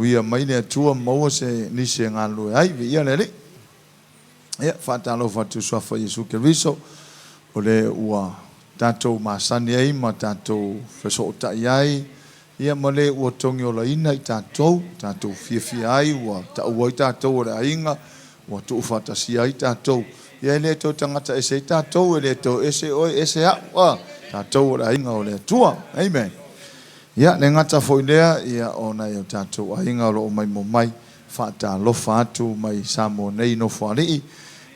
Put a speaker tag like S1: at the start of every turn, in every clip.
S1: Faamanuia mai le Atua maua se nisi e galulue ai. Viia le Alii. Ia, faatalofa atu i le Suafa o Iesu Keriso, o le ua tatou masani ai ma tatou fesootai ai, ia ma le ua togiolaina i tatou, tatou fiafia ai, ua taua ai tatou o le aiga, ua tuufaatasia ai tatou. Ia e le toe tagata ese ai tatou, e le toe ese oe, ese au, a, tatou o le aiga o le Atua. Amen. Ia, le gata foi lea, ia, o nai o tatou aiga o lo o maimoa mai, faatalofa atu mai Samoa nei Nofoalii,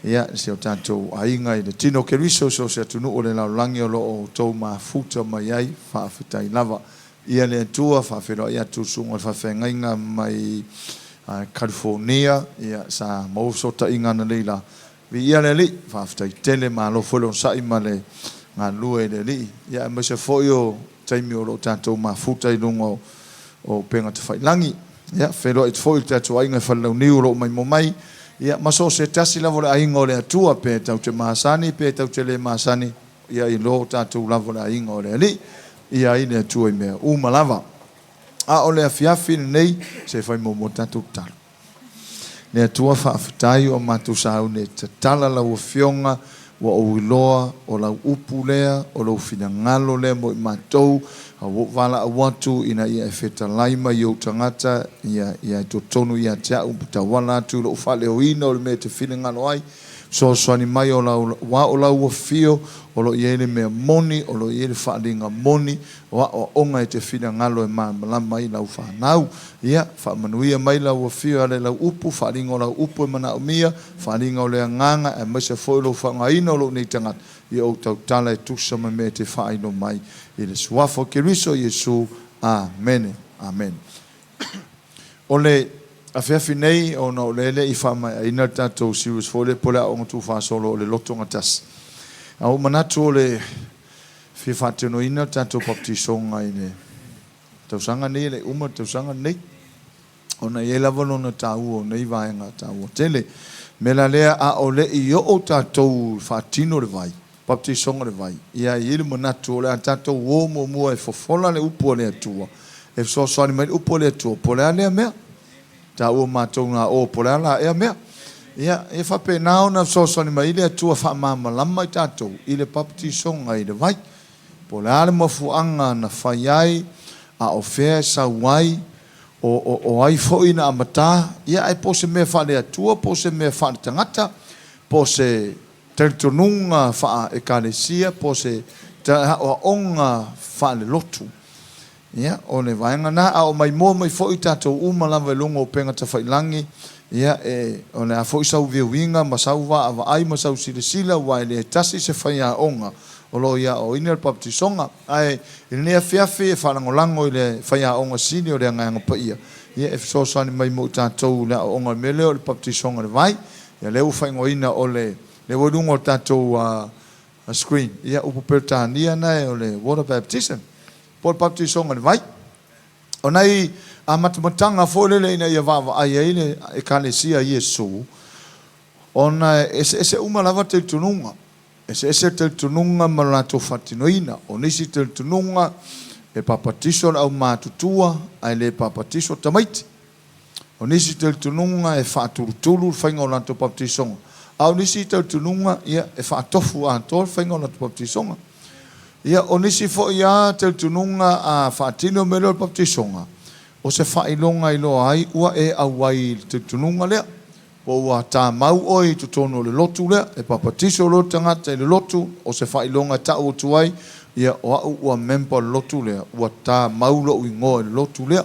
S1: ia, si o tatou aiga i le tino o Keriso, so o se atunuu o le lalolagi o lo o outou mafuta mai ai, faafetai lava. Ia le Atua, faafeiloai atu i le susuga i le faafeagaiga mai California, ia, sa maua fesootaiga analeila. Viia le Alii, faafetai tele, malo foi le onosai ma le galulue i le Alii, ia aemaise foi o taimi o lo o tatou mafuta i luga o upega tafailagi. Ia, feiloai atu foi i le tatou aiga i Falelauniu o lo o maimoa mai, ia, ma so o se tasi lava o le aiga o le Atua, pe tatou te masani pe tatou te le masani, ia iloa o tatou lava o le aiga o le Alii, ia ai le Atua i mea uma lava. A o le afiafi lenei, se fai muamua le tatou tatalo. Le Atua faafetai ua matou sauni e tatala lau Afioga, ua ou iloa o lau upu lea, o lou finagalo lea mo i matou, a ua ou valaau atu ina ia e fetalai mai i ou tagata, ia, ia e totonu ia te au, tauala atu i lou faaleoina o le mea e te finagalo ai, Fesoasoani mai o lau, aua o lau afio, o lo o i ai le mea moni, o lo o i ai le faaaliga moni, o aoaoga e te finagalo e malamalama ai lau fanau. Ia, faamanuia mai lau afio e ala i lau upu, faaaliga o lau upu e manaomia, faaaliga o le Agaga, aemaise foi o lou faaaogaina o lou nei tagata, ia ou tautala e tusa ma mea e te faailoa mai. I le Suafa o Keriso Iesu. Amene. Amene. O le afiafi nei, ona o lea e le i faamaeaina le tatou series foi lea po o le Aoga Tuufaasolo o le Lotogatasi, a ua manatu o le fia faatinoina le tatou baptisoga i le tausaga nei, e le i uma le tausaga lenei, ona e i ai lava lona taua o nei vaega taua tele. O le mea la lea, a o le i oo tatou faatino le vai, baptisoga o le vai, ia e i ai le manatu o le a tatou o muamua e fofola le upu a le Atua, e fesoasoani mai le upu a le Atua, po o le a lea mea. Taua matou na o po o le a la ea mea. Ia, e faapena ona fesoasoani mai ai le Atua faamalamalama i tatou i le baptisoga i le vai. Po o le a le mafuaaga na fai ai, a o fea e sau ai, o ai foi na amata, ia ae po o se mea faale-Atua po o se mea faale-tagata, po o se talitonuga faa-Ekalesia po o se aoaoga faale-lotu. Ia, o le vaega lena. A o maimoa mai foi tatou uma lava i luga o upega tafailagi, ia, e, o le a foi sau viuiga ma sau vaavaai ma sau silasila, aua e le tasi se faiaoga o lo o i aoaoina le papatisoga. Ae i lenei afiafi e faalagolago i le faiaoga sili o le Agaga Paia, ia, e fesoasoani mai mo i tatou i le aoaoga o le mea lea o le papatisoga i le vai. Ia, lea ua faaigoaina o le, lea ua i luga o le tatou screen, ia, upu Peretania na e o le water baptism, po o le papatisoga i le vai. O nai amatamataga foi lele ina ia vaavaai ai le Ekalesia i Iesu, ona e eseese uma lava talitonuga. Eseese talitonuga ma lo latou faatinoina. O nisi talitonuga e papatiso le aumatutua ae le papatiso tamaiti. O nisi talitonuga e faatulutulu le faiga o latou papatisoga, a o nisi talitonuga ia e faatofu atoa le faiga o latou papatisoga. Ia, o nisi foi lava talitonuga a faatino le mea lea o le papatisoga, o se faailoga e iloa ai ua e auai i le talitonuga lea, po ua tamau oe i totonu o le lotu lea, e papatiso loa le tagata i le lotu, o se faailoga e tau atu ai, ia, o au ua member o le lotu lea, ua tamau lou igoa i le lotu lea.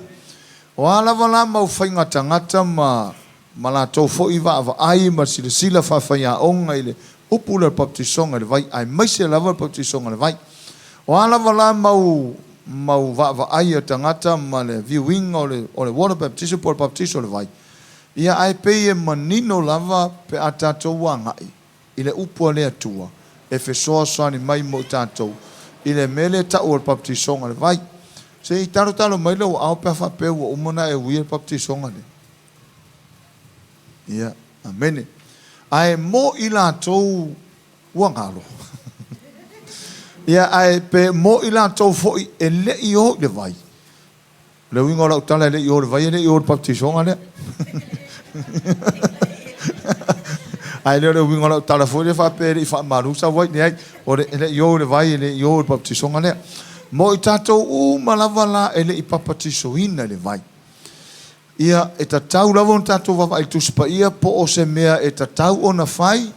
S1: O a lava la mau faiga tagata ma ma latou foi vaavaai ma silasila faafaiaoga i le upu lea o le papatisoga i le vai, aemaise lava le papatisoga i le vai. O a lava la mau mau vaavaai a tagata ma le viewing o le o le water baptism po o le papatiso i le vai, ia ae pei e manino lava pe a tatou agai i le upu a le Atua e fesoasoani mai mo i tatou i le mea lea e tau o le papatisoga i le vai. Se i talotalo mai lou aao pe a faapea ua uma ona e uia le papatisoga lea. Ia, amene. Ae mo i latou ua galo. Ia, ae pe mo i latou foi e le i o i le vai. O le uiga o lau tala e le i o i le vai e le i o i le papatisoga lea. Ae le o le uiga o lau tala foi lea faapea e le i faamalu sau ai. Leai, o le, e le i o i le vai e le i o i le papatisoga lea. Mo i tatou uma lava la e le i papatisoina i le vai. Ia, e tatau lava ona tatou vaavaai i le Tusi Paia po o se mea e tatau ona fai,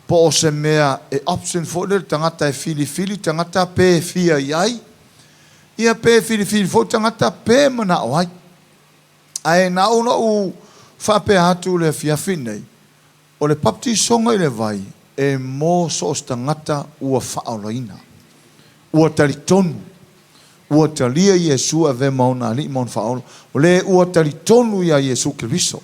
S1: po o se mea e option foi lea le tagata e filifili tagata pe fia i ai, ia pe filifili foi tagata pe manao ai. Ae na ona ou faapea atu i le afiafi nei, o le papatisoga i le vai e mo so o se tagata ua faaolaina, ua talitonu, ua talia Iesu e avea ma ona Alii ma ona Faaola, o le ua talitonu iā Iesu Keriso,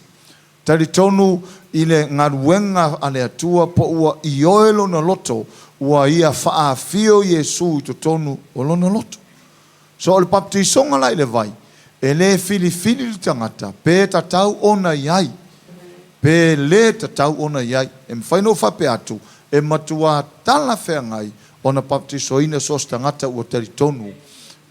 S1: talitonu i le galuega a le Atua po ua ioe lona loto ua ia faaafio Iesu i totonu o lona loto. So o le papatisoga la i le vai, e le filifili le tagata pe tatau ona i ai, pe le tatau ona i ai. E mafai ona ou faapea atu, e matuā talafeagai ona papatisoina so o se tagata ua talitonu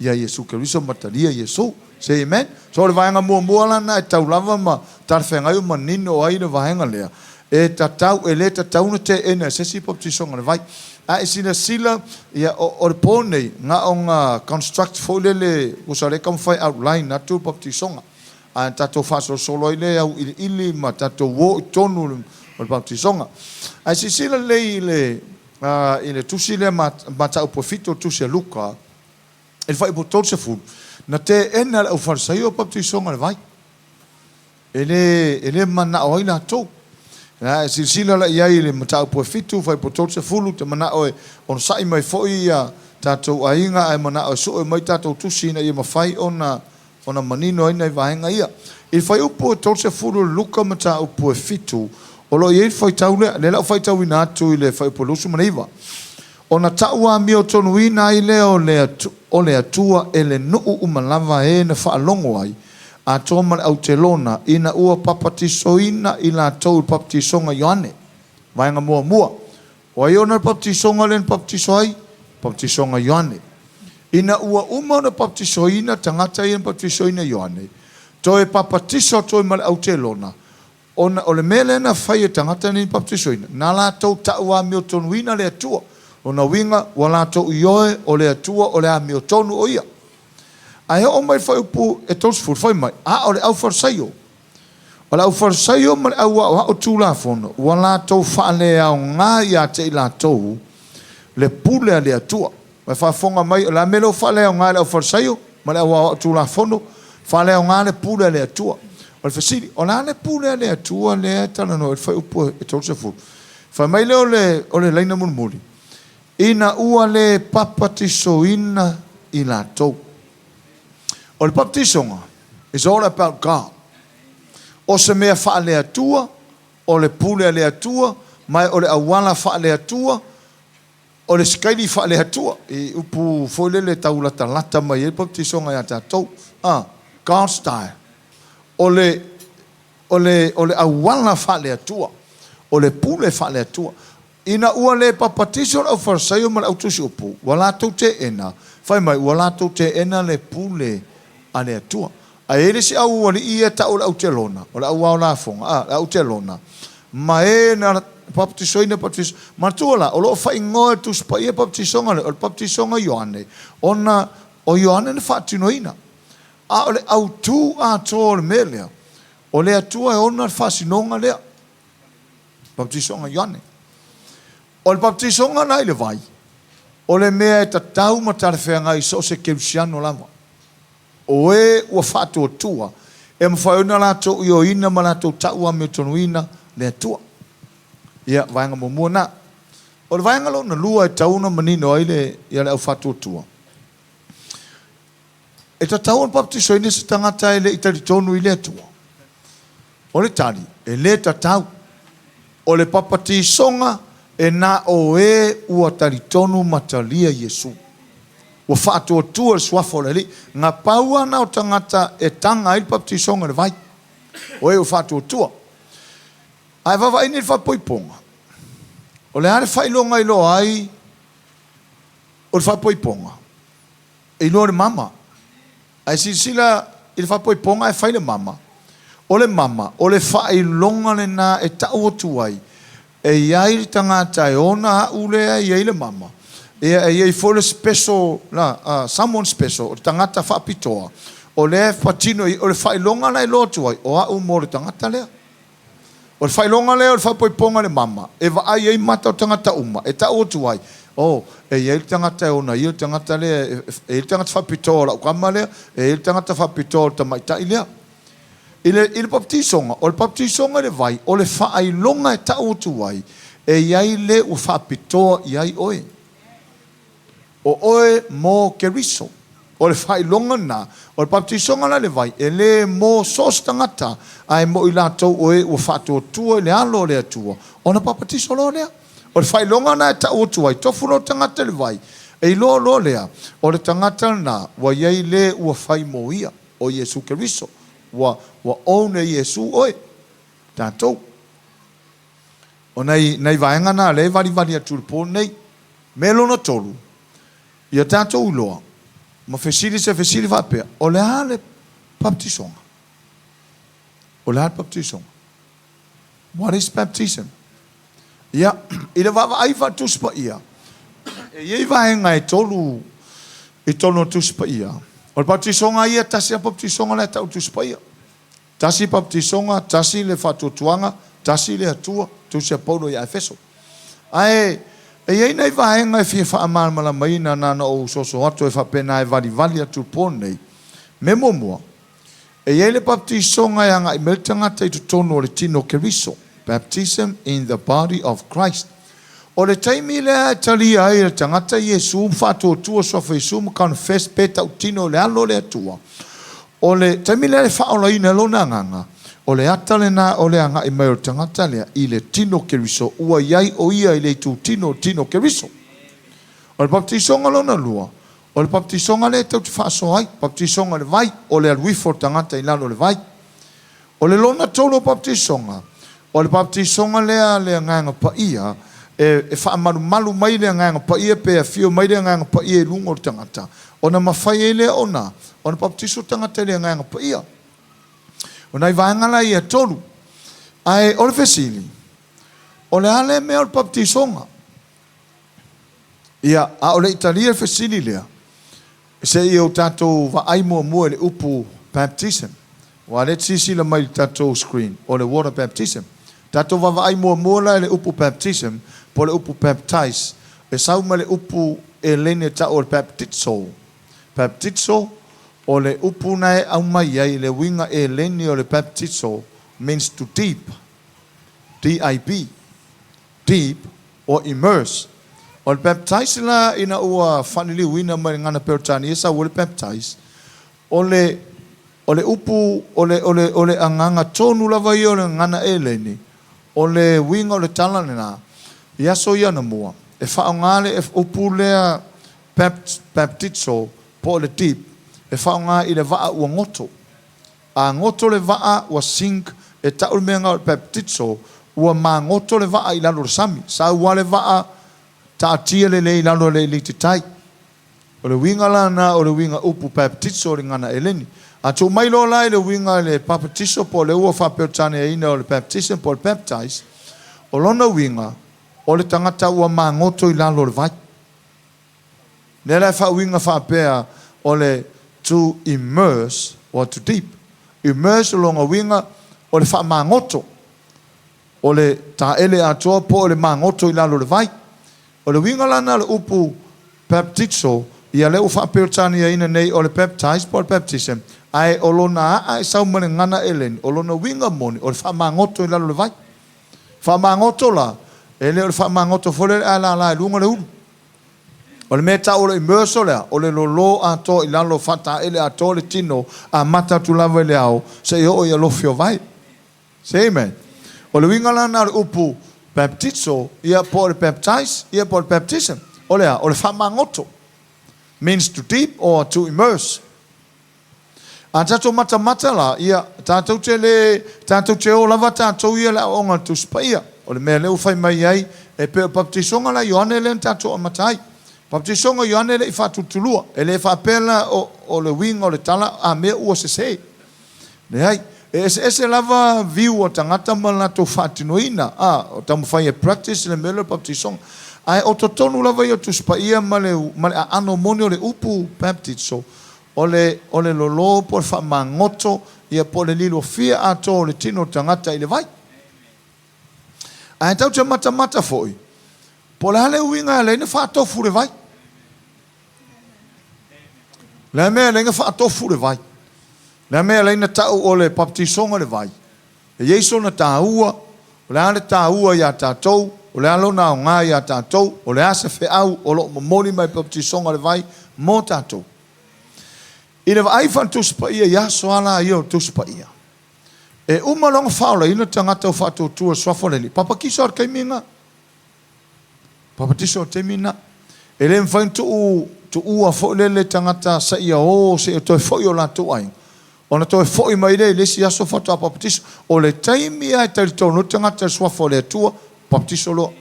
S1: iā Iesu Keriso ma talia Iesu. Say amen. So o le vaega muamua la lena e tau lava ma talafeagai o manino ai le vaega lea, e tatau, e le tatau ona teena e se isi papatisoga i le vai. A e silasila, ia, o, o le po nei, na ona construct foi lele, tusa o lea e taumafai e outline atu le papatisoga. Ae tatou faasolosolo ai lea e auiliili ma tatou o i totonu o le papatisoga. Ae silasila lelei i le, i le tusi lea mataupu e fitu o le tusi a Luka, i le fuaiupu 30, na teena e le aufalesaio le papatisoga i le vai. E le, e le manao ai latou. A e silasila la i ai i le mataupu e fitu, fuaiupu 30, te manao e onosai mai foi ia tatou aiga ae manao e sue mai tatou tusi ina ia mafai ona ona manino ai nai vaega ia. I le fuaiupu e 30 o le Luka mataupu e fitu, o lo o i ai le faitau lea, lea la ou faitauina atu i le fuaiupu 29. Ona tau amiotonuina ai lea o le, o le Atua e le nuu uma lava e na faalogo ai, atoa ma le autelona, ina ua papatisoina i latou i le papatisoga Ioane. Vaega muamua, o ai ona le papatisoga lea na papatiso ai? Papatisoga Ioane. Ina ua uma ona papatisoina tagata ia na papatisoina Ioane, toe papatiso atu ai ma le autelona, Ona o le mea lea na fai e tagata nei papatisoina, na latou tau amiotonuina le Atua. Lona uiga, ua latou ioe o le Atua o le amiotonu o Ia. Ae oo mai le fuaiupu e 30, fai mai, A o le aufalesaio, o le aufalesaio ma le au aoao Tulafono, ua latou faaleaoga ia te i latou le pule a le Atua. Ua e faafofoga mai, o le a le mea lea ua faaleaoga e le aufalesaio ma le au aoao Tulafono? Faaleaoga le pule a le Atua. O le fesili, o le a le pule a le Atua lea e talanoa ai le fuaiupu e 30? Fai mai lea o le, o le laina mulimuli, ina ua le papatisoina i latou. O le papatisoga, is all about God. O se mea faale-Atua, o le pule a le Atua, ma o le auala faale-Atua, O le sikaili faale-Atua, i upu foi lele e tau latalata mai ai le papatisoga ia tatou. A, God style. O le, o le, o le auala faale-Atua. O le pule faale-Atua. Ina ua le papatiso le aufalesaio ma le autusiupu, ua latou teena, fai mai, ua latou teena le pule a le Atua. Ae i ai le isi aualii ia e tau o le autelona, o le auao lafoga, a, le autelona, ma e na papatisoina papatiso. Manatua la, o lo o faaigoa e le Tusi Paia papatisoga lea, o le papatisoga Ioane, ona o Ioane na faatinoina. A o le autu atoa o le mea lea, o le Atua e ona le faasinoga lea, papatisoga Ioane. O le papatisoga la i le vai, o le mea e tatau ma talafeagai i so o se kerisiano lava. O e ua faatuatua, e mafai ona latou ioeina ma latou tau amiotonuina le Atua. Ia, vaega muamua lena. O le vaega lona lua e tatau ona manino ai le, ia le au faatuatua, e tatau ona papatisoina se tagata e le i talitonu i le Atua. O le tali, e le tatau. O le papatisoga e na o e ua talitonu ma talia Iesu. Ua faatuatua le suafa o le Alii. Na pau lava na o tagata e taga ai le papatisoga i le vai, o e ua faatuatua. Ae vaavaai nei i le faapoipoga, o le a le faailoga e iloa ai o le faapoipoga? E iloa e le mama. Ae silasila i I le faapoipoga e fai le mama, o le mama, o le faailoga lena e tau atu ai, e i ai le tagata e ona a'u lea e i ai le mama, ia e i ai foi le special, la, someone special, o le tagata faapitoa, o lea e patino i, o le faailoga la e iloa atu ai, o a'u mo le tagata lea. O le faailoga lea o le faapoipoga i le mama, e vaai ai mata o tagata uma, e tau atu ai, oh, e i ai le tagata e ona ia le tagata lea, e i ai le tagata faapitoa o lau tama lea, e i ai le tagata faapitoa o le tamaitai lea. I le papatisoga, o le papatisoga i le vai, o le faailoga e tau atu ai, e i ai le ua faapitoa i ai oe. O oe mo Keriso. O le faailoga lena, o le papatisoga la i le vai, e le mo so o se tagata, ae mo i latou o e ua faatuatua i le alo o le Atua, ona papatiso loa lea. O le faailoga lena e tau atu ai, tofu loa le tagata i le vai, e iloa loa lea, o le tagata lena ua i ai le ua fai mo ia, o Iesu Keriso. Ua ua own e Iesu oe, tatou. O nai nai vaega na lea e valivali atu i le po lenei. Mea lona tolu, ia tatou iloa, ma fesili se fesili faapea, o le a le papatisoga? O le a le papatisoga? What is baptism? Ia, i le vaavaai faale-Tusi Paia, e i ai vaega e tolu i totonu o le Tusi Paia. O le papatisoga ia, tasi lava papatisoga la e tau i le Tusi Paia. Tasi papatisoga, tasi le faatuatuaga, tasi le Atua, Tusi a Paulo ia Efeso. Ae e i ai nai vaega e fia faamalamalamaina na ona ou soso atu ai faapena e valivali atu i le po lenei. Mea muamua, e i ai le papatisoga e agai mai le tagata i totonu o le tino o Keriso, baptism in the body of Christ. O le taimi lea e talia ai e le tagata Iesu ma faatuatua Suafa Iesu ma confess pe tautino i le alo o le Atua, o le taimi lea e faaolaina ai lona agaga, o le ata lena o le agai mai o le tagata lea i le tino o Keriso, ua i ai o ia i le itutino o le tino o Keriso. O le baptisoga lona lua, o le baptisoga lea e tou te faasoa ai, baptisoga i le vai, o le alu ifo o le tagata i lalo o le vai. O le lona tolu o baptisoga, o le baptisoga lea a le Agaga Paia, e faamalumalu mai le Agaga Paia pe afio mai le Agaga Paia i luga o le tagata, ona mafai ai lea ona ona baptiso le tagata i le Agaga Paia. O nai vaega la ia e tolu. Ae o le fesili, o le a le mea o le baptisoga? Ia, a o le i talia le fesili lea, se i o tatou vaai muamua i le upu baptism. Aua o lea e te silasila mai i le tatou screen, o le water baptism. Tatou vaavaai muamua la i le upu baptism, po o le upu baptize, e sau mai le upu Eleni e tau o le baptizo. Baptizo, o le upu na e aumai ai le uiga Eleni o le baptizo means to dip, D-I-P. Deep or immerse. O le baptize la ina ua faaliliuina mai le gagana Peretania sau ai le baptize, o le o le upu o le o le o le agaga tonu lava ia o le gagana Eleni, o le uiga o le tala lena, i aso ia anamua, e faaaoga le upu lea bapt baptizo po o le deep, e faaaoga i le vaa ua goto. A goto le vaa ua sink, e tau le mea na o le baptizo, ua magoto le vaa i lalo o le sami. Sau lava le vaa, taatia lelei i lalo o le elite tai. O le uiga la na o le uiga upu baptizo i le gagana Eleni. A tuu mai loa la i le uiga i le papatiso po o le ua faaperetaniaina o le baptism po o le baptize, o lona uiga, o le tagata ua magoto i lalo o le vai. Lea la e faauiga faapea o le to immerse or to deep. Immerse o lona uiga o le faamagoto, o le taele atoa po o le magoto i lalo o le vai. O le uiga la lena o le upu baptizo, ia lea ua faaperetaniaina nei o le baptize po o le baptism, ae o lona aa e sau mai le gagana Eleni, o lona uiga moni o le faamagoto i lalo o le vai. Faamagoto la, e le o le faamagoto foi lele ae lala i luga le ulu. O le mea e tau o le immerse o le a? O le lolo atoa i lalo, faataele atoa le tino, amata atu lava i le ao seia oo i alofi o vai. Say amen. O le uiga la lena o le upu baptizo, ia po o le baptize, ia po o le baptism. O le a? O le faamagoto. Means to deep or to immerse. A tatou matamata la, ia, tatou te le, tatou te o lava tatou ia i le aoaoga a le Tusi Paia. O le mea lea ua fai mai ai, e pei o le papatisoga la a Ioane lea na tatou amata ai. Papatisoga o Ioane e le i faatulutulua. E le faapea la o, o le uiga o le tala a mea ua sese. Leai. E eseese lava view a tagata ma le latou faatinoina, a, o taumafai e practice le mea lea o le papatisoga. Ae o totonu lava ia o Tusi Paia ma le, ma le aano moni o le upu baptizo, o le, o le lolo po o le faamagoto, ia po o le lilofia atoa o le tino o le tagata i le vai. Ae tatou te matamata foi, po o le a le uiga e ala ai ona faatofu le vai. O le a le mea e ala ai ona faatofu le vai? O le a le mea e ala ai ona tau o le papatisoga le vai? E i ai sona taua, o le a le taua ia tatou, o le a lona aoga ia tatou, o le a se feau o lo o momoli mai e le papatisoga le vai mo tatou? I le vaai faale-Tusi Paia i aso lava la ia o le Tusi Paia, e uma loa ona faaolaina tagata ua faatuatua i le Suafa o le Alii, papatiso lava i le taimi lena. Papatiso i le taimi lena. E le mafai ona tuu, tuua foi lele tagata seia o, seia toe foi i o latou aiga, ona toe foi mai lea i le isi aso faatoa papatiso. O le taimi lava e talitonu ai le tagata i le Suafa o le Atua, papatiso loa.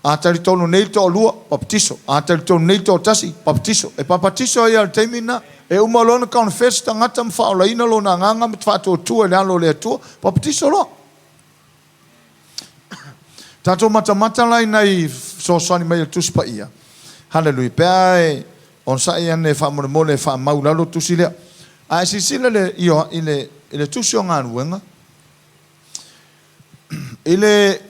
S1: A talitonu nei le toalua, papatiso. A talitonu nei le toatasi, papatiso. E papatiso ai lava i le taimi lena. E uma loa ona confess tagata ma faaolaina lona agaga ma faatuatua i le alo o le Atua, papatiso loa. Tatou matamata la i nai fesoasoani mai a le Tusi Paia. Haleluia. Pe a e onosai ane faamolemole e faamau i lalo le tusi lea. A e silasila i le, i le, i le tusi o Galuega, I le,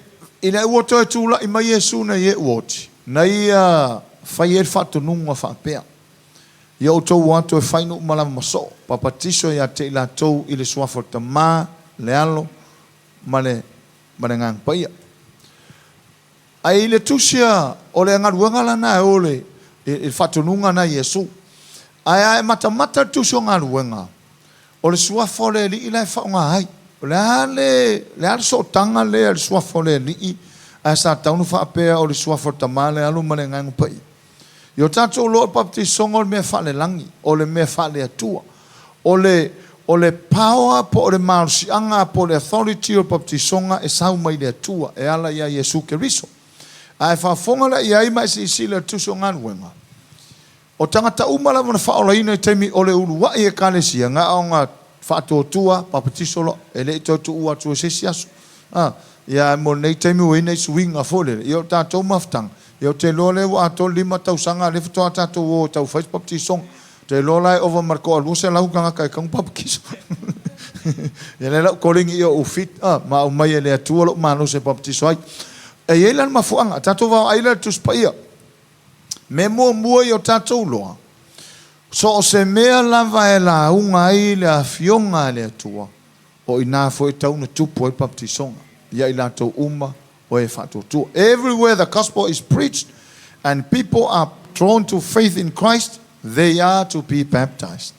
S1: i le ua toe tulai mai Iesu nei e ua oti, na ia fai ai le faatonuga faapea, Ia outou o atu e fai nuu malama ma soo, papatiso ia te i latou i le suafa o le Tama, le Alo, ma le, ma le Agaga Paia. Ae i le tusi a, o le galuega lana e o le, i le faatonuga na Iesu. Ae a e matamata le tusi o galuega, o le suafa o le Alii la e faaaoga ai. O le a le, le a le sootaga lea i le suafa o le Alii, ae sa tatau ona faapea o le suafa o le Tama, le Alo ma le Agaga Paia. I o tatou iloa o le papatisoga o le mea faalelagi, o le mea faale-Atua. O le, o le power po o le malosiaga po o le authority o le papatisoga e sau mai le Atua e ala ia Iesu Keriso. A e faafofoga la i ai ma e silasila i le Tusi o Galuega, o tagata uma lava na faaolaina i taimi o le uluai Ekalesia, na ona faatuatua, papatiso loa, e le i toe tuua atu i se isi aso. A, ia, ae mo lenei taimi ua i ai nai suiga foi lele, ia o tatou mafutaga, ia ou te iloa lea ua atoa le lima tausaga a lea faatoa tatou o e tau fai se papatisoga. Ou te iloa la e ova ma le toalua selau tagata e tatau ona papatiso. Ia lea la ua koleni ia ou fit a, ma aumai e le Atua lou malosi e papatiso ai. E i ai la le mafuaaga, tatou vaavaai la i le Tusi Paia. Mea muamua ia o tatou iloa, so o se mea lava e lauga ai le Afioga a le Atua, o i ina foi e tatau ona tupu ai le papatisoga ia i latou uma o e faatuatua. Everywhere the gospel is preached and people are drawn to faith in Christ, they are to be baptized.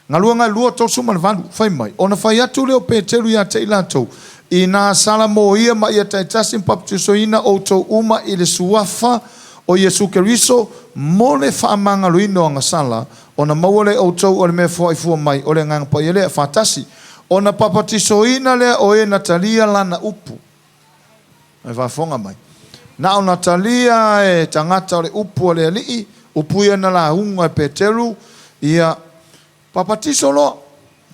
S1: Galuega e 2, 38, fai mai, Ona fai atu lea o Peteru ia te i latou, Inā sala moia ma ia taitasi ma papatisoina outou uma i le suafa o Iesu Keriso mo le faamagaloina o agasala, ona maua lea e outou o le mea foaifua mai o le Agaga Paia lea, faatasi, ona papatisoina lea o e na talia lana upu. E faafofoga mai. Na ona talia e tagata o le upu a le Alii, upu ia na lauga e Peteru, ia papatiso loa.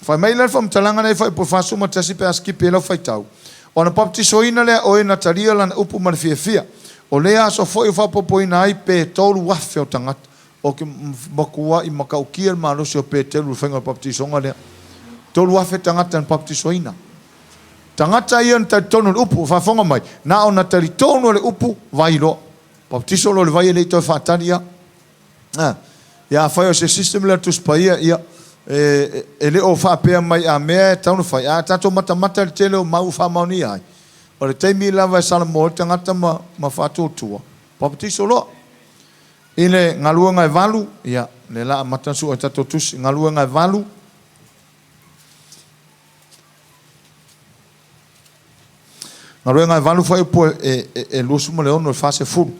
S1: Fai mai la le faamatalaga lea i Fuaiupu 41 pe a sikipi ai lau faitau, Ona papatisoina lea o e na talia lana upu ma le fiafia. O lea aso foi ua faaopoopoina ai pe 3,000 o tagata. Ou te matuai matautia le malosi o Peteru i le faiga o le papatisoga lea. 3,000 tagata na papatisoina. Tagata ia na talitonu i le upu, faafofoga mai, na ona talitonu o le upu, vai loa. Papatiso loa i le vai e le i toe faatali lava. A, ia afai o se system lea o le Tusi Paia, ia, e, e le o faapea mai a mea e tatau ona fai, a tatou matamata i le tele o mau e faamaonia ai, o le taimi lava e salamo ai le tagata ma, ma faatuatua, papatiso loa. I le galuega e valu, ia, lea la amata ona sue ai tatou tusi, galuega e valu, Galuega e valu fuaiupu e, e, e 26 i le 40.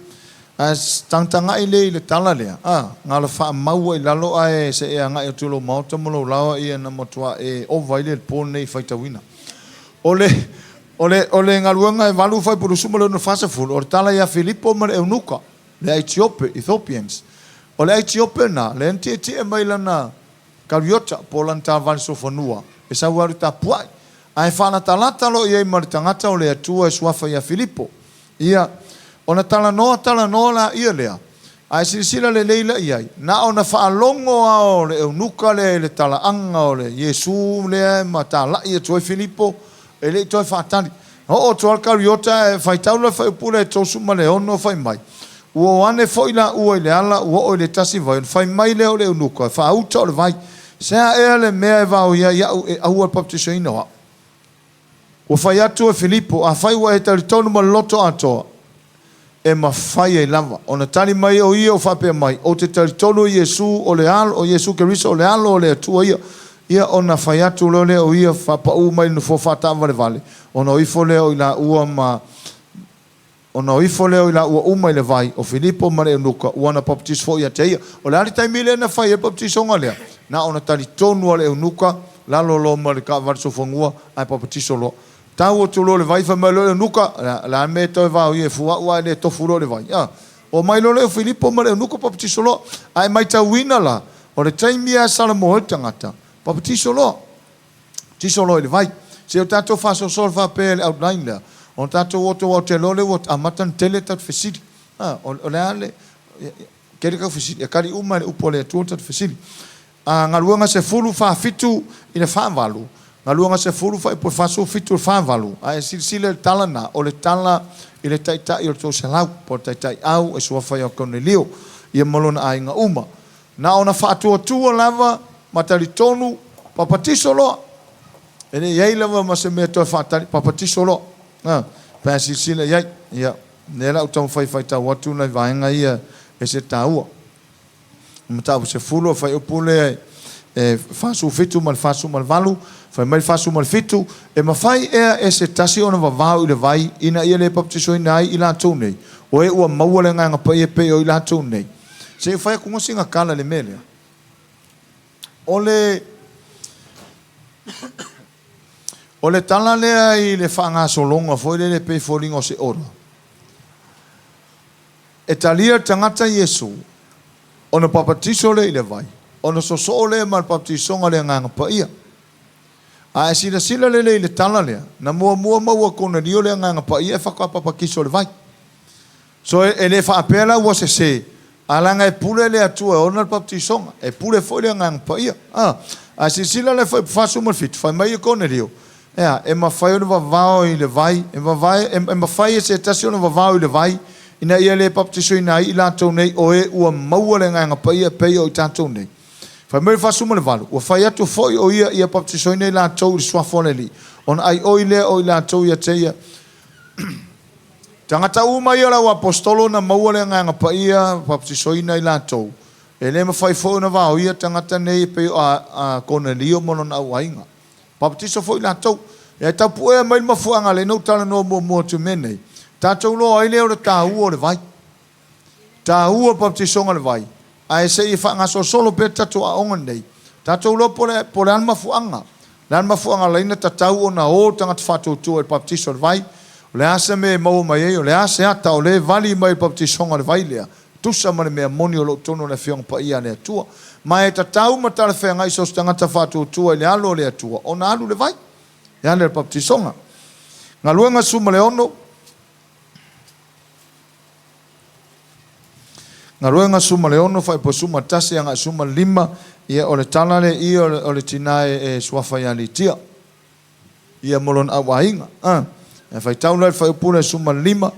S1: Ae tagatagai lea i le tala lea, a, na o le faamaua i lalo ae se i agai atu i lou maota ma lou laoa ia na matua e ova ai lea i le po lenei i faitauina. O le, o le, o le galuega e valu fuaiupu 26 40, o le tala ia Filipo ma le eunuka, le Aitiope, Ethiopians. O le Aitiope lena, lea na tietie mai lana, Kariota po o lana taavale sofanua e sau e alu tapuai, ae faalatalata loa i ai ma le tagata o le Atua e suafa ia Filipo. Ia, ona talanoa talanoa laia lea, ae silasila lelei la i ai, na ona faalogo lava o le eunuka lea i le talaaga o le Iesu lea ma talai atu ai Filipo, e le i toe faatali. Na oo atu lava le Kariota ae faitau loa le fuaiupu lea e 36 fai mai, Ua o ane foi laua i le ala ua oo i le tasi vai, ona fai mai lea o le eunuka, Faauta o le vai, se a ea le mea e vaoia ai au e aua le papatisoina o au? Ua fai atu e Filipo, Afai ua e talitonu ma le loto atoa, e mafai ai lava. Ona tali mai o ia ua faapea mai, Ou te talitonu i Iesu o le Alo, o Iesu Keriso o le Alo o le Atua ia. Ia ona fai atu loa lea o ia, faapaū mai i le nofoa faataavalevale, ona o ifo lea o i laua ma Ona o ifo lea o i laua uma i le vai, o Filipo ma le eunuka, ua na papatiso foi ia te ia. O le a le taimi lea na fai ai le papatisoga lea? Na ona talitonu lava le eunuka, lalo loa ma le taavale sofanua, ae papatiso loa. Tau atu loa i le vai, fai mai loa le eunuka, O le a le mea e toe vaoia e fua au ae le tofu loa i le vai? A Omai loa lea o Filipo ma le eunuka papatiso loa. Ae matauina la, o le taimi lava e salamo ai le tagata, papatiso loa. Tiso loa i le vai. Se o tatou faasoasoa faapea i le outline lea, ona tatou o atu aua ou te iloa o lea ua amata ona tele tatou fesili. A, o le a le, tele tau fesili, e tali uma e le upu a le Atua tatou fesili. A, Galuega 14 i le 48, Galuega 10 fuaiupu 47 i le 48, a e silasila i le tala lena, o le tala i le taitai o le toaselau, po o le taitaiau e suafa ia Konelio, ia ma lona aiga uma. Na ona faatuatua lava ma talitonu, papatiso loa. E le i ai lava ma se mea toe faatali, papatiso loa. A, pe a silasila i ai. Ia, lea la ou taumafai e faitau atu nai vaega ia e se taua. Mataupu 10, o fuaiupu lea e 47 ma le 48, fai mai le 47, E mafai ea e se tasi ona vavao i le vai ina ia le papatisoina ai i latou nei, o e ua maua le Agaga Paia e pei o i latou nei? Se i fai atu sina tala i le mea lea. O le O le tala lea i le faagasologa foi lele e pei e foliga o se ora. E talia le tagata Iesu, ona papatiso lea i le vai, ona sosoo lea ma le papatisoga o le Agaga Paia. A e silasila lelei i le tala lea, na muamua maua e Konelio le Agaga Paia e faatoa papatiso i le vai. So e le faapea la ua sese, a leaga e pule le Atua e ona le papatisoga, e pule foi le Agaga Paia. A, a silasila la i le fuaiupu 47, fai mai e Konelio, e a, e mafai ona vavao i le vai, e vavae, e, e mafai e se tasi ona vavao i le vai, ina ia le papatisoina ai i latou nei o e ua maua le Agaga Paia e pei o i tatou nei. Fai mai le 48, Ua fai atu foi o ia ia papatisoina i latou i le suafa o le Alii, ona aioi lea o i latou ia te ia. Tagata uma ia o le au aposetolo na maua le Agaga Paia, papatisoina i latou, e le mafai foi ona vaoia tagata nei e pei o a Konelio ma lona au aiga. Papatiso foi latou. Ia e taupuea mai le mafuaaga lea na ou talanoa muamua atu i mea nei, tatou iloa ai lea o le taua o le vai. Taua le papatisoga o le vai, ae se i faagasolosolo pea le tatou aoga lenei, tatou iloa po o po o le a le mafuaaga. O le a le mafuaaga e ala ai ona tatau ona o tagata faatuatua i le papatiso o le vai? O le a se mea e maua mai ai? O le a se ata o lea e vali mai i le papatisoga o le vai lea? Tusa ma le mea moni o lo o i totonu o le Afioga Paia a le Atua. Ma e tatau ma talafeagai so o se tagata faatuatua i le alo o le Atua ona alu i le vai e ala i le papatisoga. Galuega 16. Galuega 16 fuaiupu 11 agai 15, ia o le tala lea i o le tina e suafa ia Litia, ia ma lona auaiga. A, e faitau la i le fuaiupu lea 15,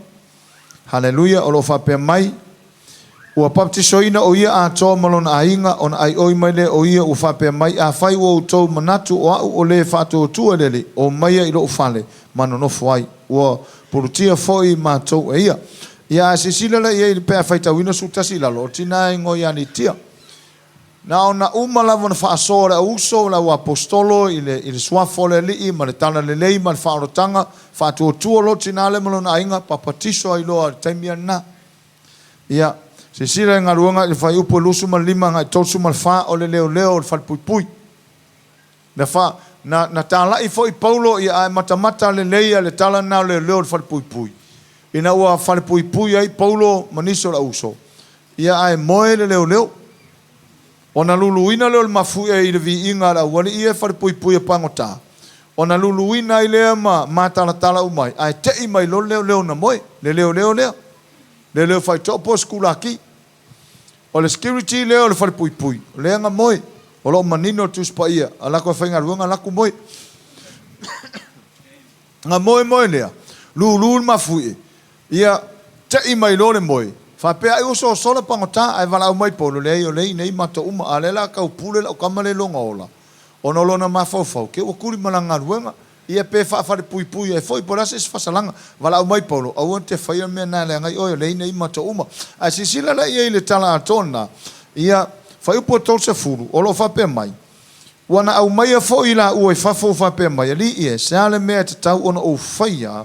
S1: Haleluia, o lo o faapea mai, Ua papatisoina o ia atoa ma lona aiga, ona aioi mai lea o ia ua faapea mai, Afai ua outou manatu o au o le faatuatua i le Alii, omaia i lou fale ma nonofo ai. Ua pulutia foi matou e ia. Ia, a silasila la i ai pe a faitauina 11 i lalo, o le tina e igoa ia Litia. Na ona uma lava ona faasoa le auuso, le auaposetolo i le, i le suafa o le Alii ma le talalelei ma le faaolataga, faatuatua loa le tina lea ma lona aiga, papatiso ai loa i le taimi lava lena. Ia, silasila i le galuega i le fuaiupu e 25 agai 34 o le leoleo o le falepuipui. Na fa, na, na talai foi Paulo ia ae matamata lelei a le tala lena o leoleo o le falepuipui. Ina ua falepuipui ai Paulo ma nisi o le auuso, ia ae moe le leoleo. Ona luluina lea o le mafuie i le viiga a le aualii ia e falepuipui e pagota, ona luluina ai lea ma matalatala uma ai, ae te'i mai loa le leoleo na moe, le leoleo lea, leoleo faitoa po o sikulaki. O le security lea o le falepuipui, o lea na moe, o lo o manino le Tusi Paia, a lako e faigaluega lako moe. Na moe moe lea, lulu le mafuie, ia te'i mai loa le moe, faapea ai ua sosola pagota, ae valaau mai Paulo, leai o lea e i inei matou uma, a o lea o le a tau pule lau tama lea i lona ola, ona o lona mafaufau, ke ua tuli ma lana galuega, ia pe faafalepuipui ai foi, po o le a se isi fasalaga. Valaau mai Paulo, aua e te faia le mea lena e leaga ai oe, o lea e i inei matou uma. Ae silasila la i ai i le tala atoa lena, ia, fuaiupu e 30, o lo o faapea mai, Ua na aumaia foi i laua i fafo ua faapea mai, Alii e, se a le mea e tatau ona ou faia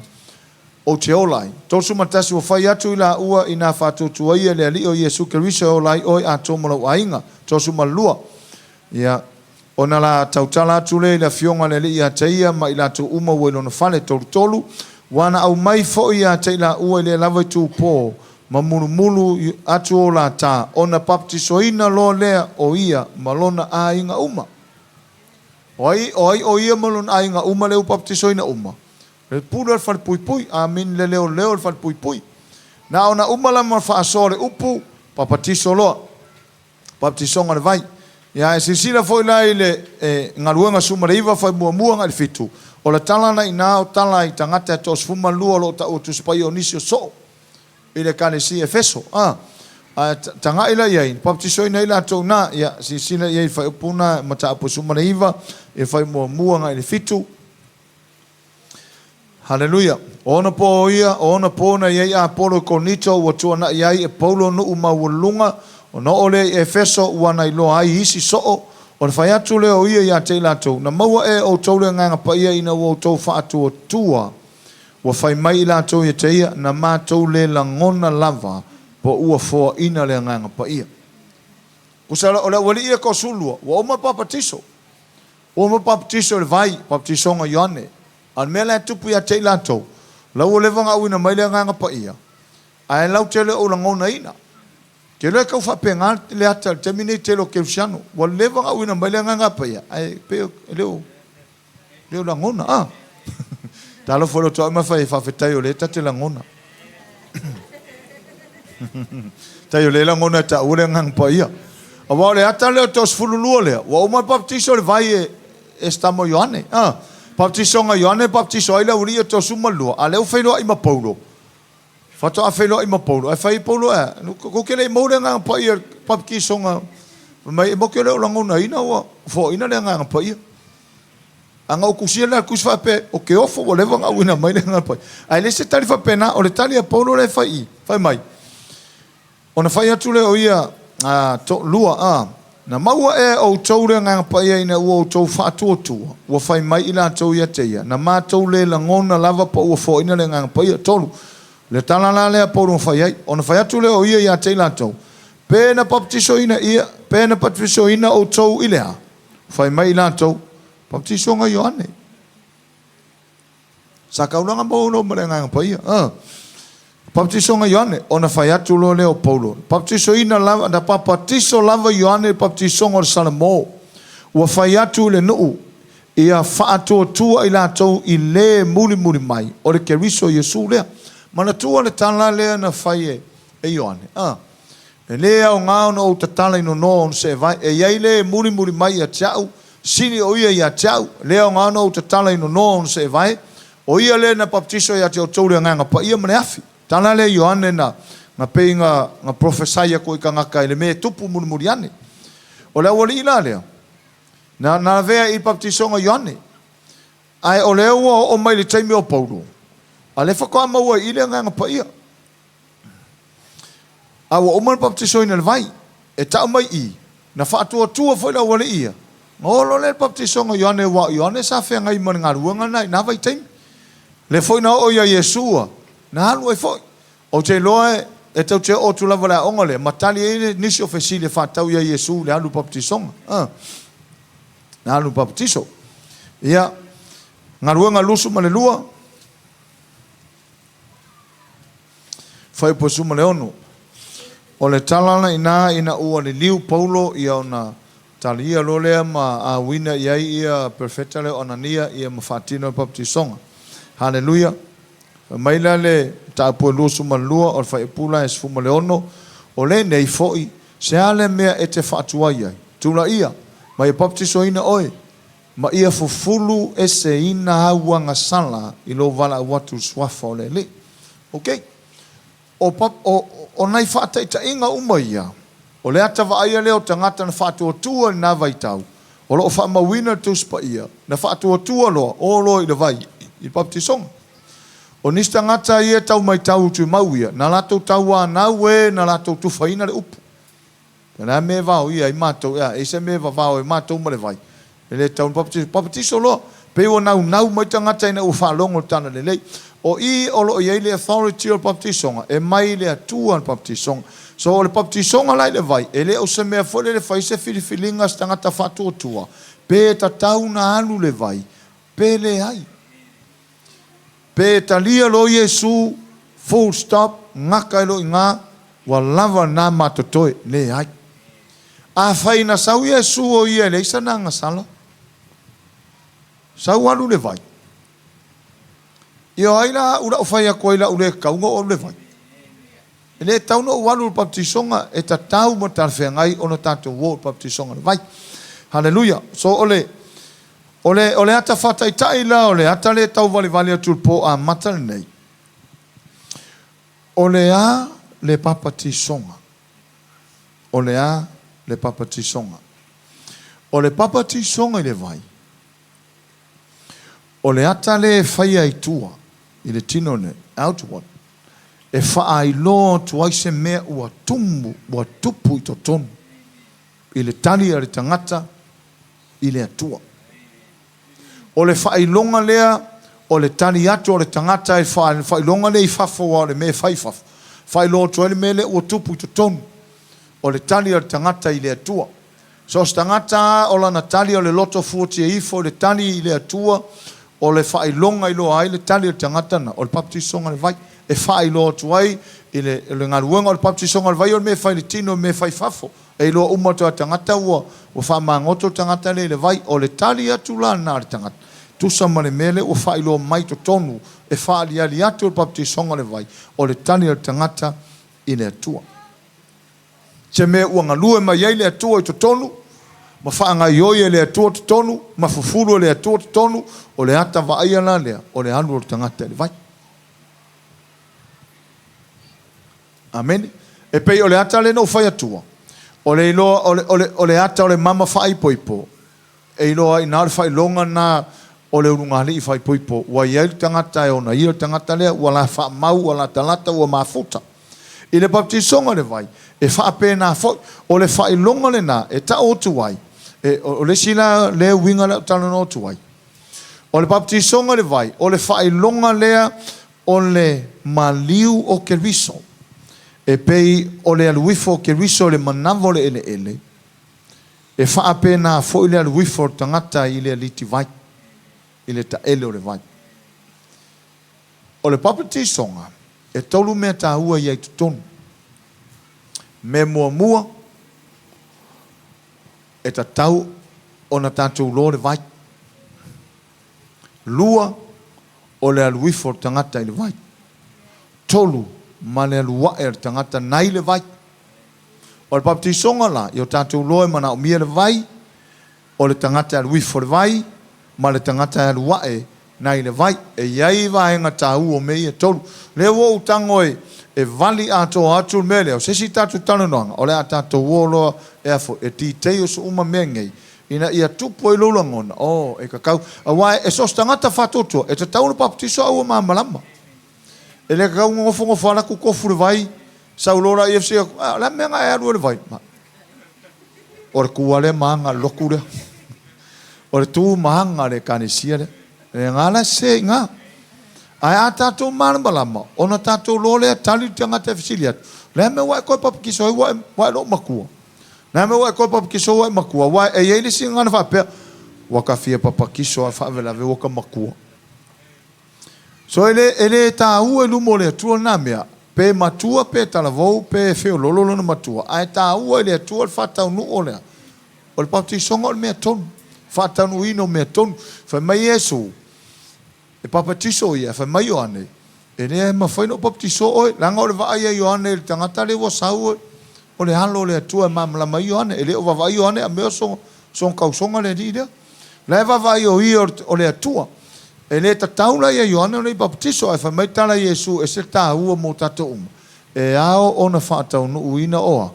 S1: ou te ola ai? 31 ua fai atu i laua ina faatuatuaia le Alii o Iesu Keriso e ola ai oe atoa ma lou aiga. 32 ia, ona la tautala atu lea i le afioga a le Alii ia te ia ma i latou uma ua i lona fale. 33 ua na aumai foi ia te i laua i lea lava itupo ma mulumulu atu o lata, ona papatisoina loa lea o ia ma lona aiga uma. O ai, o ai o ia ma lona aiga uma lea ua papatisoina uma? Le pule o le falepuipui, amini le leoleo o le falepuipui. Na ona uma la ma faasoa le upu, papatiso loa. Baptisoga o le vai. Ia, e silasila foi la i le e, galuega 19 fai muamua agai le fitu, o le tala na ina o tala i tagata e toa-12 o lo o taua Tusi Paia o nisi o soo i le Ekalesia i Efeso. A, ae tagai la i ai, baptisoina ai latou na, ia, silasila i ai i le faaiupu na, mataupu 19, i le fai muamua agai le fitu. Haleluia! O ona pō ia, o ona pō na i ai Apolo i Korinito, ua tuanaʻi ai e Paulo nuʻu maualuluga, ona oo lea i Efeso, ua na iloa ai isi soo, o le fai atu lea o ia iā te i latou, Na maua ea e ʻoutou le Agaga Paia ina ua outou faatuatua? Ua fai mai i latou ia te ia, Na matou le lagona lava po ua foaina le Agaga Paia. Tusa o le aualii ia toasefululoa, ua uma le papatiso. Ua uma papatiso i le vai, papatisoga Ioane. A o le mea la e tupu ia te i latou, la ua leva ona auina mai le Agaga Paia, ae latou te le o lagonaina. Ou te iloa e tau faapena le ata i le taimi nei i le tele o kerisiano. Ua leva ona auina mai le Agaga Paia, ae pei e le o, le o lagona. A! Talofa i lou toau ma fai ai, faafetai o lea ta te lagona. Tai o lea e lagona e taua le Agaga Paia. Aua o le ata lea o le toasefululua lea, ua uma le baptiso i le vai e, e si tama o Ioane. A, baptisoga Ioane e baptiso ai le aualii o le toasefulumalua, a lea ua feiloai ma Paulo. Faatoa feiloai ma Paulo, ae fai ai Paulo, e a, kou te le i maua le Agaga Paia i le baptisoga, fai mai, e matou te le o lagonaina ua foaina le Agaga Paia. A na ou tusia lea tusi faapea, ou te ofo ua leva ona auina mai le Agaga Paia. Ae leai se tali faapena, o le tali a Paulo lea e fai i, fai mai, ona fai atu lea o ia, a, toalua, a, na maua ea e outou le Agaga Paia ina ua outou faatuatua, ua fai mai i latou ia te ia, na matou le lagona lava po ua foaina le Agaga Paia. Tolu, le tala la lea a Paulo na fai ai, ona fai atu lea o ia ia te i latou, pe na papatisoina ia, pe na papatisoina outou i le a? Fai mai i latou, Baptisoga Ioane. Sa kaulaga maua loa ma le Agaga Paia. Ah. Baptisoga Ioane, ona fai atu loa lea o Paulo. Baptisoina lava, na papatiso lava Ioane i le baptisoga o le Salamo. Ua fai atu i le nuu, ia faatuatua i latou i le mulimuli mai, o le Keriso Iesu lea. Manatua le tala lea na fai e, e Ioane. Ah. E le aoga ona ou tatala i nonoa ona seevae, e i ai le e mulimuli mai ia te au, sili o ia ia te au, e le aoga ona ou tatala i nonoa ona seevae, o ia le na baptiso ia te outou i le Agaga Paia ma le afi. Tala lea Ioane na, na pei na, na prophesy aku i tagata i le mea e tupu mulimuli ane. O le aualii la lea, na, na lavea i baptisoga Ioane. Ae o lea ua oo mai i le taimi o Paulo, a lea faatoa maua i i le Agaga Paia. A ua uma le baptisoina i le vai, e tau mai i, na faatuatua foi le aualii ia, na olo lea le baptisoga o Ioane, aua o Ioane sa feagai ma le galuega lena i na vaitaimi. Lea foi na oo ia Iesu, na alu ai foi. Ou te iloa e, e tou te oo atu lava i le aoga lea, ma tali ai nisi o fesili e faatatau ia Iesu i le alu baptisoga. A, na alu baptiso. Ia, galuega 22, Fuaiupu 16. O le tala la ina ina ua liliu Paulo ia ona Talia loa lea ma auina i ai ia Perofeta lea o Anania ia ma faatino le papatisoga. Haleluia! Fai mai la le mataupu e 22 o le Fuaiupu la e 16, O lenei foi, se a le mea e te faatuai ai? Tulaia, ma ia papatisoina oe, ma ia fufulu eseina au agasala i lou valaau atu i le Suafa o le Alii. Ok. O, o, o nai faataitaiga uma ia, o le ata vaaia lea o tagata na faatuatua i lena vaitau, o lo o faamauina i le Tusi Paia, na faatuatua loa, o loa i le vai, i le papatisoga. O nisi tagata ia e tau matau i tumau ia, na latou tauanau e na latou tufaina le upu. O le a le mea e vaoia ai matou, ea, e i se mea e vavao ai matou ma le vai? E le tatau ona papatiso. Papatiso loa! Pei ua naunau mai tagata ina ua faalogo i le tala lelei. O i o lo o i ai le authority o le papatisoga, e mai i le Atua le papatisoga. So o le papatisoga la i le vai, e le o se mea foi lele e fai se filifiliga a se tagata faatuatua, pe tatau ona alu le vai, pe leai. Pe talia loa Iesu, full stop, gaka ai loa i ina, ua lava lena ma totoe. Leai. Afai na sau Iesu o ia e leai sana agasala, sau alu le vai. Ia o ai la au la u fai atu ai la u le tatau ona ou alu le vai? E le tatau ona ou alu i le papatisoga, e tatau ma talafeagai ona tatou o i le papatisoga i le vai. Haleluia! So o le O le, o le ata faataitai la, o le ata lea e tauvalivali atu i le pō amata lenei, o le a le papatisoga? O le a le papatisoga? O le papatisoga i le vai, o le ata lea e faia i tua, i le tino nei, outward, e faailoa atu ai se mea ua tumu, ua tupu i totonu, i le tali a le tagata i le Atua. O le faailoga lea o le tali atu o le tagata i le faailoga lea i fafo aua o le mea e fai i fafo, faailoa atu ai le mea lea ua tupu i totonu, o le tali a le tagata i le Atua. So o se tagata lava o lana tali o le loto fuatia ifo i le tali i le Atua, o le faailoga iloa ai le tali a le tagata lena, o le papatisoga i le vai. E faailoa atu ai i le, le galuega o le papatisoga i le vai o le mea e fai i le tino, o le mea e fai i fafo. E iloa uma atu lava e le tagata ua ua faamagoto le tagata lea i le vai. O le tali atu la lena a le tagata, tusa ma le mea lea ua faailoa mai i totonu e faaaliali atu e le papatisoga o le vai, o le tali a le tagata i le Atua. Se mea ua galue mai ai le Atua i totonu, ma faagaoioi e le Atua totonu, ma fufulu e le Atua totonu, o le ata vaaia la lea, o le alu o le tagata i le vai. Amene. E pei o le ata lea na ou fai atua, o le iloa, o le, o le, o le ata o le mama faaipoipo, e iloa ai na o le faailoga lena o le ulugalii faaipoipo, ua i ai le tagata e ona ia le tagata lea, ua la faamau, ua latalata, ua mafuta. I le papatisoga o le vai, e faapena foi, o le faailoga lena e tau atu ai, e, o le isi la lea uiga lea ou talanoa atu ai, o le papatisoga i le vai, o le faailoga lea O le maliu o Keriso, e pei o le alu ifo o Keriso i le manava o le eleele, e faapena foi le alu ifo o le tagata i le aliti vai, i le taele o le vai. O le papatisoga, e tolu mea taua ia i totonu. Mea muamua, e tatau ona tatou loa le vai. Lua, o le alu ifo o le tagata i le vai. Tolu, ma le alu ae a le tagata nai le vai. O le papatisoga la, ia o tatou loa e manaomia le vai, o le tagata e alu ifo i le vai, ma le tagata e alu ae nai le vai. E i ai vaega taua o mea ia e tolu. Lea ua ou tago e, e vali atoa atu le mea lea, o se isi tatou talanoaga, o le a tatou o loa e a foi, e details uma mea nei, Ina ia tupu ai lou lagona, oh, e tatau, aua e so o se tagata faatuatua, e tatau ona papatiso a ua malamalama. E le tatau ona nofonofo ala atu tofu i le vai, sau loa la ia atu, ah, o le a le mea na e alu ai i le vai? O le tu lava lea ma aga i le lotu lea. O le tu ma aga i le ekalesia lea. E na la sese i ina. Ae a tatou malamalama, ona tatou loa lea tali le tagata e fesili atu, o le a le mea ua e toe papatiso ai ua e, ua e loomatua? Na mea ua e toe papatiso ua e matua, aua e i ai le isi gagana faapea, Ua ta fia papatiso a faavelave ua ta matua. So e le, e le taua i luma o le Atua lena mea, pe matua pe talavou pe feololo lona matua, ae taua i le Atua le faataunuu o le a? O le papatisoga o le mea tonu, faataunuuina o mea tonu. Fai mai Iesu, e papatiso ia, fai mai Ioane, e le mafai ona ou papatisoa oe, leaga o le vaai a Ioane i le tagata lea ua sau, o le Alo o le Atua e malamalama ai Ioane. E le o vaavaai Ioane a mea o sona tausoga le alii lea. La e vaavaai o ia o le Atua. E le tatau la ia Ioane ona i papatiso, ae fai mai tala a Iesu, e ese le taua mo tatou uma, e ao ona faataunuuina oa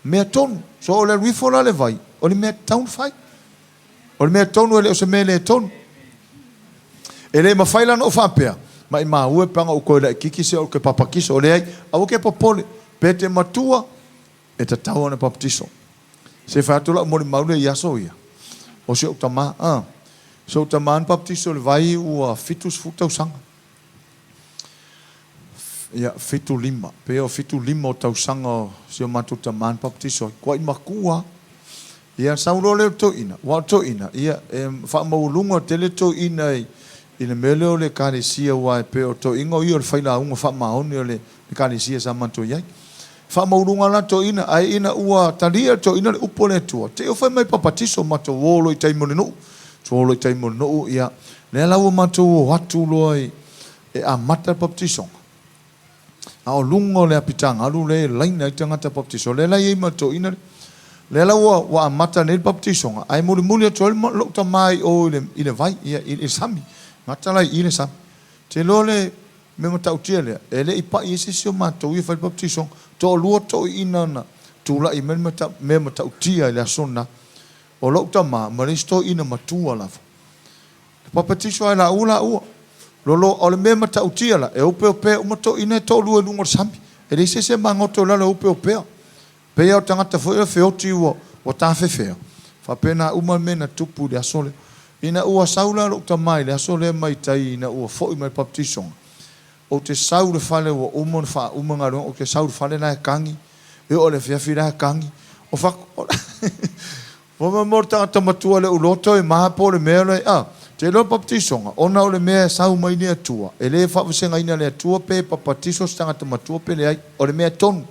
S1: mea tonu. So o le alu ifo la i le vai, o le mea tatau ona fai. O le mea tonu e le o se mea le tonu. E le mafai la ona ou faapea, maimau e pe ana ou toe laitiiti se i ou te papatiso. Leai, aua te popole, pe te matua, e tatau ona papatiso. Se i fai atu lau molimau lea i aso ia, o si ou tama, a, si ou tama na papatiso i le vai ua 70 tausaga. Ia, 75, pe o 75 o tausaga o si o matou tama na papatiso ai. Tuai matua lava. Ia, sau loa lea o le toeaina, aua o le toeaina, ia, e faamaualuga tele toeaina i le mea lea o le Ekalesia, aua e pei o toeaina o ia o le failauga faamaoni o le Ekalesia sa matou i ai. Faamaualuga la toeaina, ae ina ua talia e le toeaina le upu a le Atua, te i ua fai mai papatiso, matou o loa i tai mo le nuu, matou o loa i tai mo le nuu, ia, lea la ua matou o atu loa e amata le papatisoga. A o luga o le apitagalu lea e laina ai tagata papatiso, lea la e i ai ma le toeaina lea. Lea la ua amata nei le papatisoga, ae mulimuli atu ai lou tama i o i le vai, ia, i le sami. Gata la i i le sami. Ou te iloa le mea matautia lea, e le i pai ai se isi o matou ia fai le papatisoga. Toalua toeaiina na tulai mai le mea matautia i le aso lena. O lou tama ma le isi toeaina matua lava. E papatiso lava e laua laua. Lolo, o le mea matautia la, e opeopea uma toeaiina e toalua i luga o le sami. E leai se isi e magoto i lalo e opeopea. Pei lava o tagata foi ia feoti ua tafefea, faapena uma le mea na tupu i le aso lea. Ina ua sau la lou tama i le aso lea mai tai ina ua foi mai le papatisoga, ou te sau i le fale ua uma ona faauma galuega, ou te sau i le fale la e tagi, e oo i le afiafi la e tagi. O Fai mai o le tagata matua le uloa toe ma po o le mea lea, a, te iloa le papatisoga, ona o le mea e sau mai le Atua, e le faavasegaina e le Atua pe papatiso se tagata matua pe leai, o le mea tonu.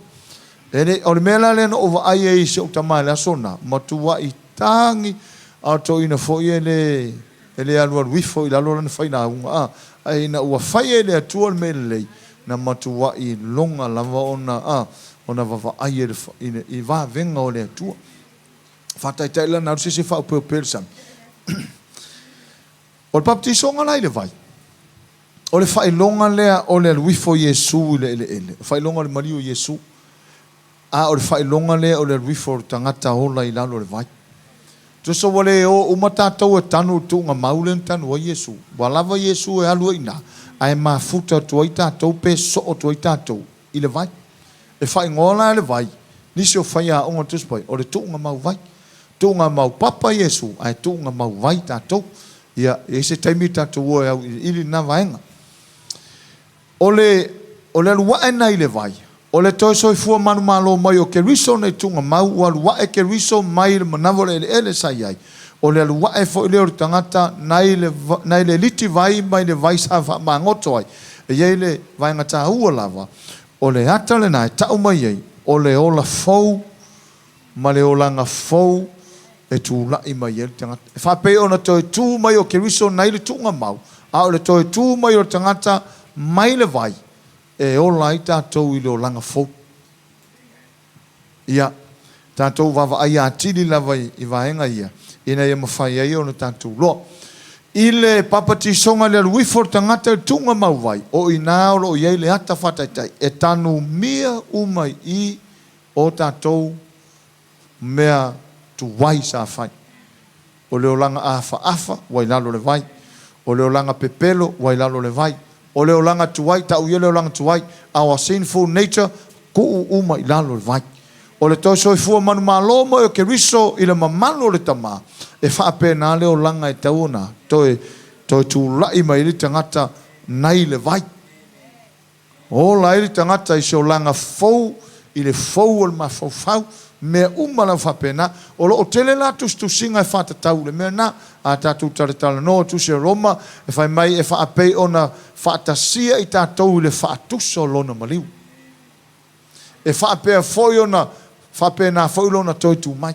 S1: E le, o le mea la lea na ou vaai ai i si ou tama i le aso lena, matuai tagi, a o toeaina foi e le, e le alualu ifo i lalo lana failauga, a, ae ina ua fai e le Atua le mea lelei, na matuai iloga lava ona, a, ona vavaai i le, i le, i vavega o le Atua. Faataitai la na alu se isi e faaopeopea i le sami. O le papatisoga la i le vai, o le faailoga lea o le alu ifo o Iesu i le eleele, o faailoga o le maliu o Iesu, a o le faailoga lea o le alu ifo o le tagata ola i lalo o le vai. Tusa ua le o uma tatou e tanu i le tuugamau lea na tanu ai Iesu. Ua lava Iesu e alu ai i ina, ae mafuta atu ai tatou pe soo atu ai tatou i le vai. E faaigoa la e le vai nisi o faiaoga o le Tusi Paia, o le tuugamau vai. Tuugamau papa Iesu, ae tuugamau vai tatou. Ia, e i ai se taimi tatou o e auiliili lena vaega. O le, o le alu ae na i le vai, o le toe soifua manumalo mai o Keriso nei tuugamau, ua alu ae Keriso mai le manava o le eleele sa i ai, o le alu ae foi lea o le tagata nai le, nai le liti vai mai le vai sa faamagoto ai. E i ai le vaega taua lava, O le ata lena e tau mai ai, o le ola fou ma le olaga fou e tulai mai ai le tagata. E faapei ona toe tu mai o Keriso nai le tuugamau, a o le toe tu mai o le tagata mai le vai, e ola ai tatou i le olaga fou. Ia, tatou vaavaai atili lava i vaega ia, ina ia mafai ai ona tatou iloa. I le papatisoga i le alu ifo o le tagata i le tuugamau vai, o i ina o lo o i ai le ata faataitai e tanumia uma i i o tatou mea tuai sa fai. O le olaga afaafa ua i lalo o le vai. O le olaga pepelo ua i lalo o le vai. O le olaga tuai, tau ia le olaga tuai, our sinful nature, tuu uma i lalo o le vai. O le toe soifua manumalo mai o Keriso i le mamalu o le Tama, e faapena le olaga e tatau ona toe toe tulai mai ai le tagata nai le vai. Ola ai le tagata i se olaga fou i le fou o le mafaufau, mea uma lava faapena. O lo o tele la tusitusiga e faatatau i le mea lena. A tatou talatalanoa tusi a Roma e fai mai e faapei ona faatasia i tatou i le faatusa o lona maliu. E faapea foi ona faapena foi lona toe tu mai.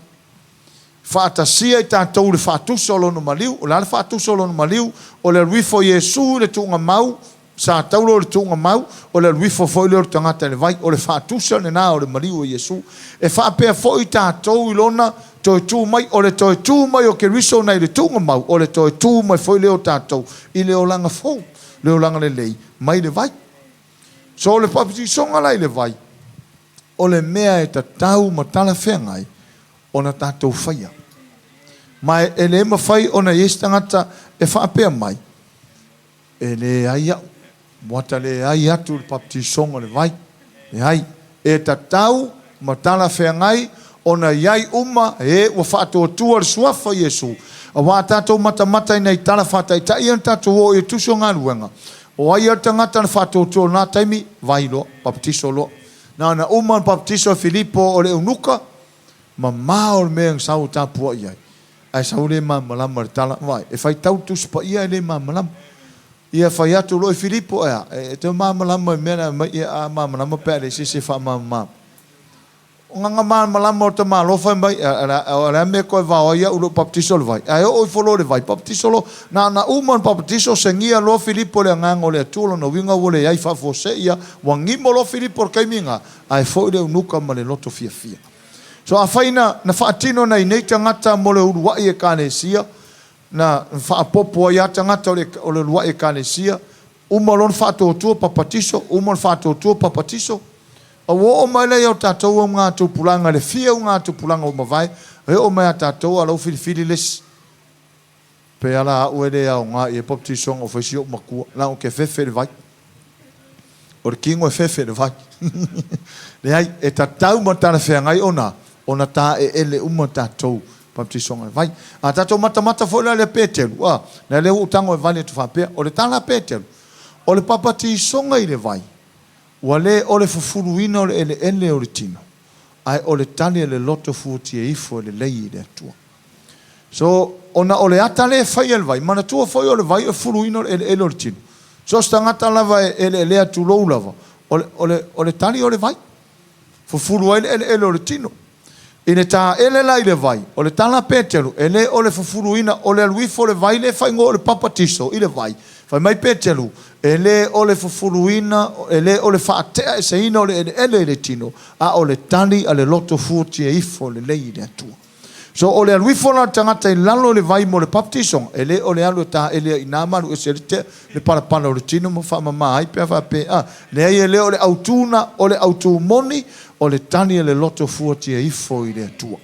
S1: Faatasia i tatou i le faatusa o Lona maliu. O le a le faatusa o Lona maliu? O le alu ifo o Iesu i le tuugamau, sa taula o le tuugamau, o le alu ifo foi lea o le tagata i le vai. O le faatusa lena o le maliu o Iesu. E faapea foi tatou i Lona toe tu mai. O le toe tu mai o Keriso nai le tuugamau, o le toe tu mai foi lea o tatou i le olaga fou, le olaga lelei mai le vai. So o le papatisoga la i le vai, o le mea e tatau ma talafeagai ona tatou faia. Ma e le mafai ona i ai se tagata e faapea mai, E leai au, ua ta leai atu i le papatisoga o le vai. Leai, e tatau ma talafeagai ona i ai uma e ua faatuatua le Suafa o Iesu, aua a tatou matamata i nai tala faataitai ia na tatou oo i ai i tusi o galuega, o ai lava le tagata na faatuatua i lena taimi, vai loa, papatiso loa. Na ona uma ona papatiso e Filipo o le eunuka, mamao le mea na sau e tapuai ai, ae sau le malamalama i le tala, vaai, e faitau le Tusi Paia ae le malamalama. Ia fai atu loa e Filipo, e a, e te malamalama i le mea na aumai, ia a malamalama pe a leai se isi e faamalamalama. O gaga malamalama o le tamaloa fai mai, o le a mea e toe vao ai au i lou papatiso i le vai? Ae oo ifo loa i le vai, papatiso loa. Na ona uma ona papatiso, segia loa Filipo i le Agaga o le Atua, lona uiga ua leai faafuasei ia, ua gimo loa Filipo i le taimi lena, ae foi le eunuka ma le loto fiafia. So afai na faatino nai nei tagata mo le uluai ekalesia, na faaopoopo ai lava tagata o le uluai ekalesia, uma loa ona faatuatua papatiso, uma ona faatuatua papatiso, a ua oo mai la ia o tatou augatupulaga i le fia augatupulaga ua mavae, e oo mai ia tatou a o la ua filifili le isi. Pei lava la au e le aoga i ai papatisoga ua fai si ou matua, leaga ou te fefe i le vai. O le tino e fefe i le vai. Leai, e tatau ma talafeagai ona ona taeele uma tatou papatisoga i le vai. A tatou matamata foi la i le Peteru, a, lea ua ou tago e vale atu faapea, o le tala a Peteru, o le papatisoga i le vai, Ua le o le fufuluina o le eleele o le tino, ae o le tali a le loto fuatia ifo e lelei i le Atua. So, ona o le ata lea e fai e le vai, manatua foi o le vai o le fufuluina o le eleele o le tino. So o se tagata lava e eleelea tulou lava, o le, o le, o le tali o le vai. Fufulu ai le eleele o le tino. I le taele la i le vai, o le tala a Peteru, e le o le fufuluina, o le alu ifo o le vai lea e faaigoa o le papatiso i le vai. Fai mai Peteru, E le o le fufuluina, e le o le faateaeseina o le eleele i le tino, a o le tali a le loto fuatia ifo lelei i le Atua. So, o le alu ifo la o le tagata i lalo i le vai mo le baptisoga, e le o le alu e taele ai i ina ma alu ese ai le tea, le palapala o le tino ma faamama ai pe a faapea, a, leai e le o le autū na, o le autū moni, o le tali a le loto fuatia ifo i le Atua. O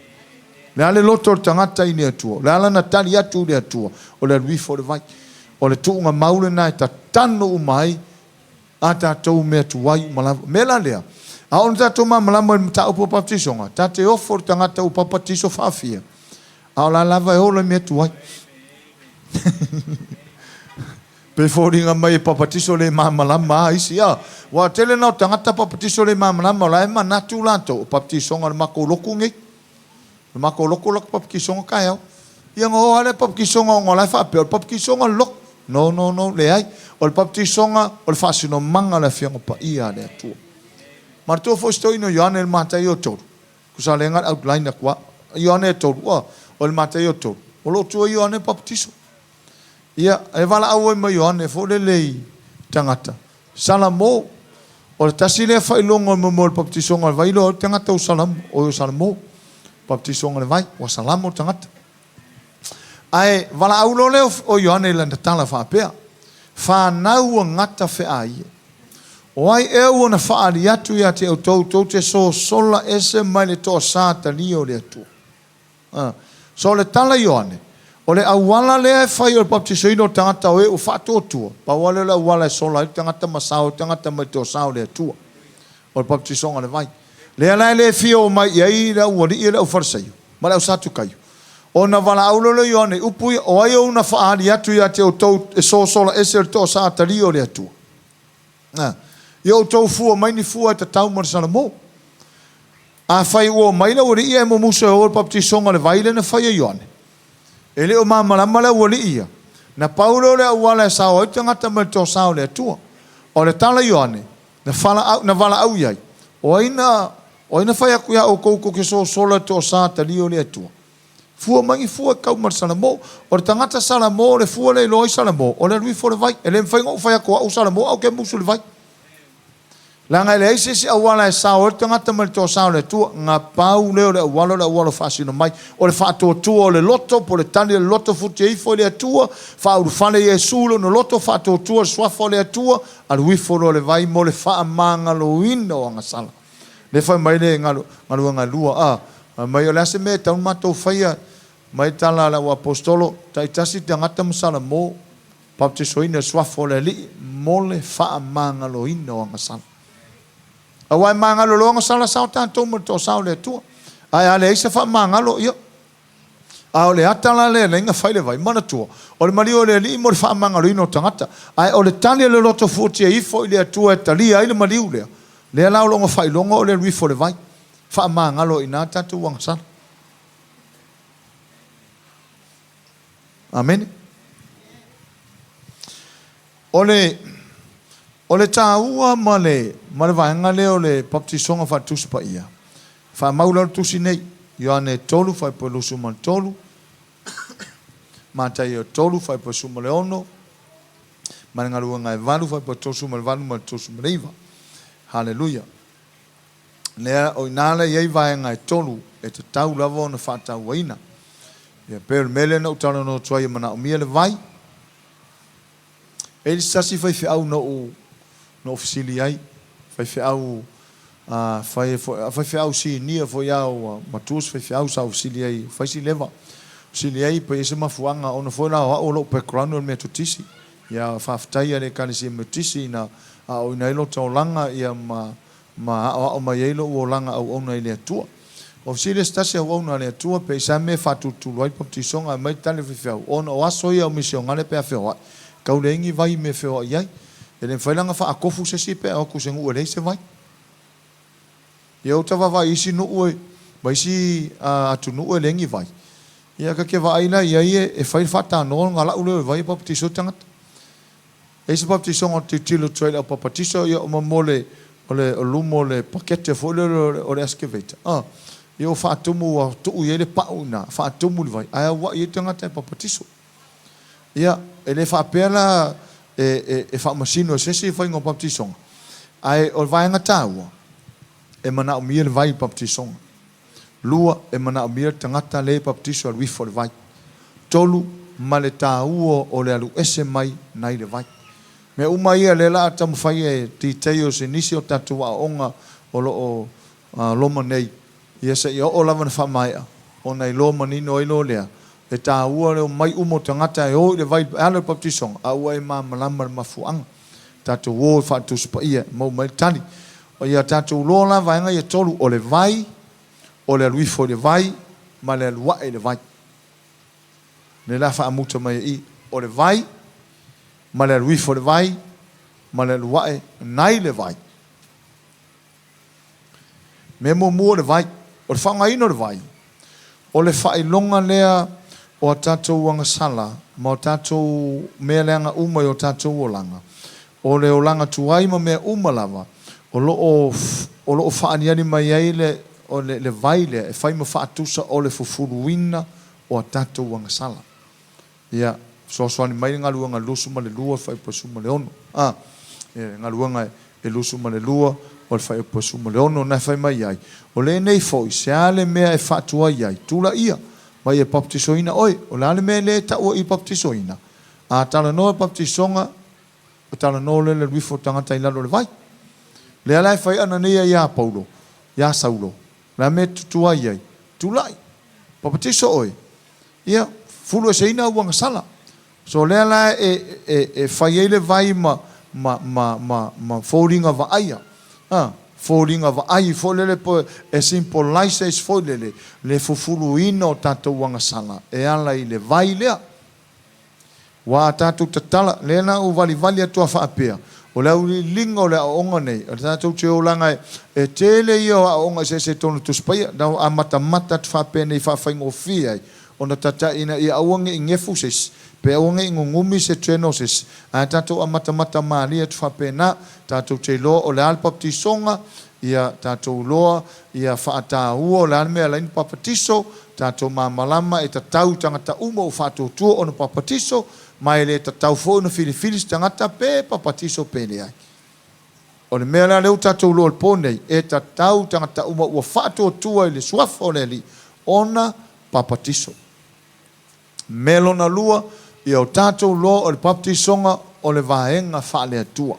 S1: le a le loto o le tagata i le Atua? O le a lana tali atu i le Atua? O le alu ifo o le vai. O le tuugamau lena e tatanu uma ai a tatou mea tuai uma lava. O le mea la lea, a oo ina tatou malamalama i le mataupu o papatisoga, ta te ofo i le tagata ua papatiso faafia, a o la lava e ola i mea tuai. Pe foliga mai e papatiso le malamalama a isi, a ua tele na o tagata papatiso le malamalama, o la e manatu latou, o papatisoga o le matou lotu nei. O le matou lotu la papatisoga taeao. Ia ona o lava lea papatisoga ona o la e faapea o le papatisoga o le lotu. No, no, no, leai. O le papatisoga o le faasinomaga o le Afioga Paia a le Atua. Manatua foi si toeaina o Ioane i le Mataio 3. Tusa lea na o le outline atu lava. Ioane 3, ua, o le Mataio 3, o lo o tua Ioane papatiso. Ia, e valaau ai ma Ioane foi lele i tagata, Salamo, o le tasi lea faailoga o le moemoe o le papatisoga o le vai, iloa ai le tagata ua Salamo, oi o Salamo, papatisoga o le vai, ua Salamo le tagata. Ae valaau loa lea o Ioane i lana tala faapea, Fanau ua gata feaai e. O ai ea ua na faaali atu ia te outou tou te sosola ese mai le toasa talia o le Atua? So o le tala Ioane, o le auala lea e fai o le baptisoina o tagata o e ua faatuatua, pau lava lea o le auala e sola ai le tagata ma sao ai le tagata mai toasa o le Atua, o le baptisoga o le vai. Lea la e le fia o mai i ai le aualii e le aufalesaio ma le ausatukaio. Ona valaau loa lea o Ioane i upu ia, o ai ou na faaali atu ia te outou e sosola ese o le toasa talia o le Atua? Ia outou fua mai ni fua e tatau ma le Salamo. Afai ua omai le aualii ae mumusu e o i le papatisoga o le vai lea na fai e Ioane, e le o malamalama le aualii ia. Na pau lea o le auala e sao ai le tagata mai le toasa o le Atua. O le tala a Ioane, na falaau, na valaau i ai, O ai na, o ai na fai atu iā outou tou te sosola i le toasa talia o le Atua? Fua mai ni fua e kau ma le Salamo. O le tagata Salamo, o le fua lea e iloa ai Salamo, o le alu ifo o le vai. E le mafai ona ou fai atu o au Salamo ae ou te musu i le vai. Leaga e leai se isi auala e sao ai le tagata mai le toasa o le Atua, na pau lea o le auala o le auala o faasino mai. O le faatuatua o le loto, po o le tali a le loto futia ifo i le Atua, faaulufale Iesu i lona loto, faatuatua le Suafa o le Atua, alu ifo loa le vai mo le faamagaloina o agasala. Lea fai mai le galuega e lua, a, fai mai o le a se mea e tatau ona matou faia? Mai le tala a le auaposetolo, taitasi tagata ma Salamo, Pautisoina i le Suafa o le Alii mo le faamagaloina o agasala. Aua e magalo loa agasala, sao tatou ma le toasao o le Atua. Ae a leai se faamagalo, ia. A o le ata la lea e leai na fai le vai, manatua, o le maliu o le Alii mo le faamagaloina o tagata. Ae o le tali a le loto fuatia ifo i le Atua e talia ai le maliu lea, lea la o lona faailoga o le alu ifo o le vai. Faamagalo ai i ina tatou agasala. Amene. O le, o le taua ma le, ma le vaega lea o le papatisoga faale-Tusi Paia, faamau la le tusi nei, Ioane 3 faaipoipo 23, Mataio 3 faaipoipo 16, ma le Galuega e 8 faaipoipo 38 ma le 39. Haleluia. Lea, o i ina la e i ai vaega e tolu e tatau lava ona faatauaina. Ia, pei o le mea lea na ou talanoa atu ai e manaomia le vai. E i ai se tasi faifeau na ou, na ou fesili ai, faifeau, a, fai, faifeau sinia foi a ua matua se faifeau sa ou fesili ai, fai si leva. Fesili ai pe i ai se mafuaaga ona foi la o au o lou background o le Metotisi. Ia, faafetai i le Ekalesia Metotisi na aoaoina ai lota olaga ia ma ma aoao mai ai lou olaga auauna i le Atua. Ua fesili le se tasi auauna a le Atua pe i sa mea e faatulutulu ai le papatisoga e aumai le tali o faifeau, ona o aso ia o misionale pe a feoai, tau leai ni vai i mea e feoai ai. E le mafai la ona faakofu se isi pe a o atu i se nuu e leai se vai. Ia uta vaavaai i isi nuu e, ma isi atunuu e leai ni vai, ia ta te vaai la i ai e fai le faatanoa ona lau lea o le vai e papatiso ai le tagata. E i ai se papatisoga ou te tilotilo atu ai i le au papatiso, ia uma mo le, o le, o luma o le pakete foi lea o le excavator, a, ia ua faatumu ua tuu i ai le pau i ina, faatumu i le vai, ae auai ai tagata e papatiso. Ia, e le faapea la e, e, e faamasino e se isi le faiga o papatisoga, ae o le vaega taua, e manaomia le vai i le papatisoga. Lua, e manaomia le tagata le papatiso e alu ifo i le vai. Tolu, ma le taua o le alu ese mai nai le vai. Mea uma ia lea la a taumafai e details i nisi o tatou aoaoga o lo o loma nei, ia seia oo lava ina faamaea ona iloa manino ai loa lea, e taua le omai uma o tagata e o i le vai e ala i le papatisoga, a ua e malamalama i le mafuaaga. Tatou o e faatusi paia e maua mai ai le tali. Ia tatou loa la vaega ia e tolu, o le vai, o le alu ifo i le vai, ma le alu ae i le vai. Lea la faamuta mai ai i, o le vai, ma le alu ifo i le vai, ma le alu ae nai le vai. Mea muamua o le vai, o le faaaogaina o le vai, o le faailoga lea o a tatou agasala ma o tatou mea leaga uma i o tatou olaga, o le olaga tuai ma mea uma lava, o lo o, o lo o faaaliali mai ai le, o le, le vai lea e fai ma faatusa o le fufuluina o a tatou agasala. Ia, fesoasoani mai le galuega 22 fuaiupu 16. A, le galuega e 22 o le fuaiupu 16 na e fai mai ai, O lenei foi, se a le mea e faatuai ai, tulaia, ma ia papatisoina oe. O le a le mea lea e taua i papatisoina? A talanoa i papatisoga, o talanoa lea le alu ifo o tagata i lalo o le vai. Lea la e fai Anania iā Paulo, iā Saulo, o le a mea e tutuai ai? Tulai, papatiso oe. Ia, fulueseina au agasala. So lea la e, e, e fai ai le vai ma, ma, ma, ma, ma foliga vaaia. A, foliga vaai foi lele po e symbolizes foi lele le fufuluina o tatou agasala e ala i le vai lea. Ua a tatou tatala, lea na ou valivali atu a faapea, o le auiliiliga o le aoaoga nei, o le tatou te olaga e, e tele ia o aoaoga eseese i totonu o le Tusi Paia, na ou amatamata atu faapenei faafaigofie ai, ona tatai ina ia aua ne i gefu se isi, pe aua ne i nunumi se trena o se isi, ae tatou amatamata malie atu faapena, tatou te iloa o le a le papatisoga, Ia tatou iloa, ia faataua o le a le mea e ala ai ona papatiso, tatou malamalama e tatau i tagata uma ua faatuatua ona papatiso, ma e le tatau foi ona filifili se tagata pe papatiso pe leai. O le mea la lea ua tatou iloa i le po nei, e tatau i tagata uma ua faatuatua i le Suafa o le Alii ona papatiso. Mea lona lua, ia o tatou iloa o le papatisoga o le vaega faale-Atua.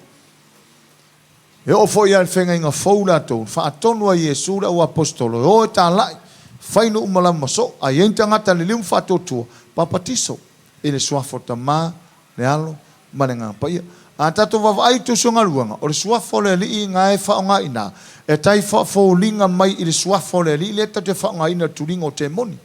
S1: E oo foi lava i le Feagaiga Fou latou, na faatonu ai e Iesu le auaposetolo e o e talai, fai nuu ma lama soo, a i ai ni tagata liliu ma faatuatua, papatiso i le Suafa o le Tama, le Alo ma le Agaga Paia. A tatou vaavaai i Tusi o Galuega, o le Suafa o le Alii na e faaaoga i ina, e tai faafoliga mai i le Suafa o le Alii lea tatou te faaaogaina i le tuliga o temoni.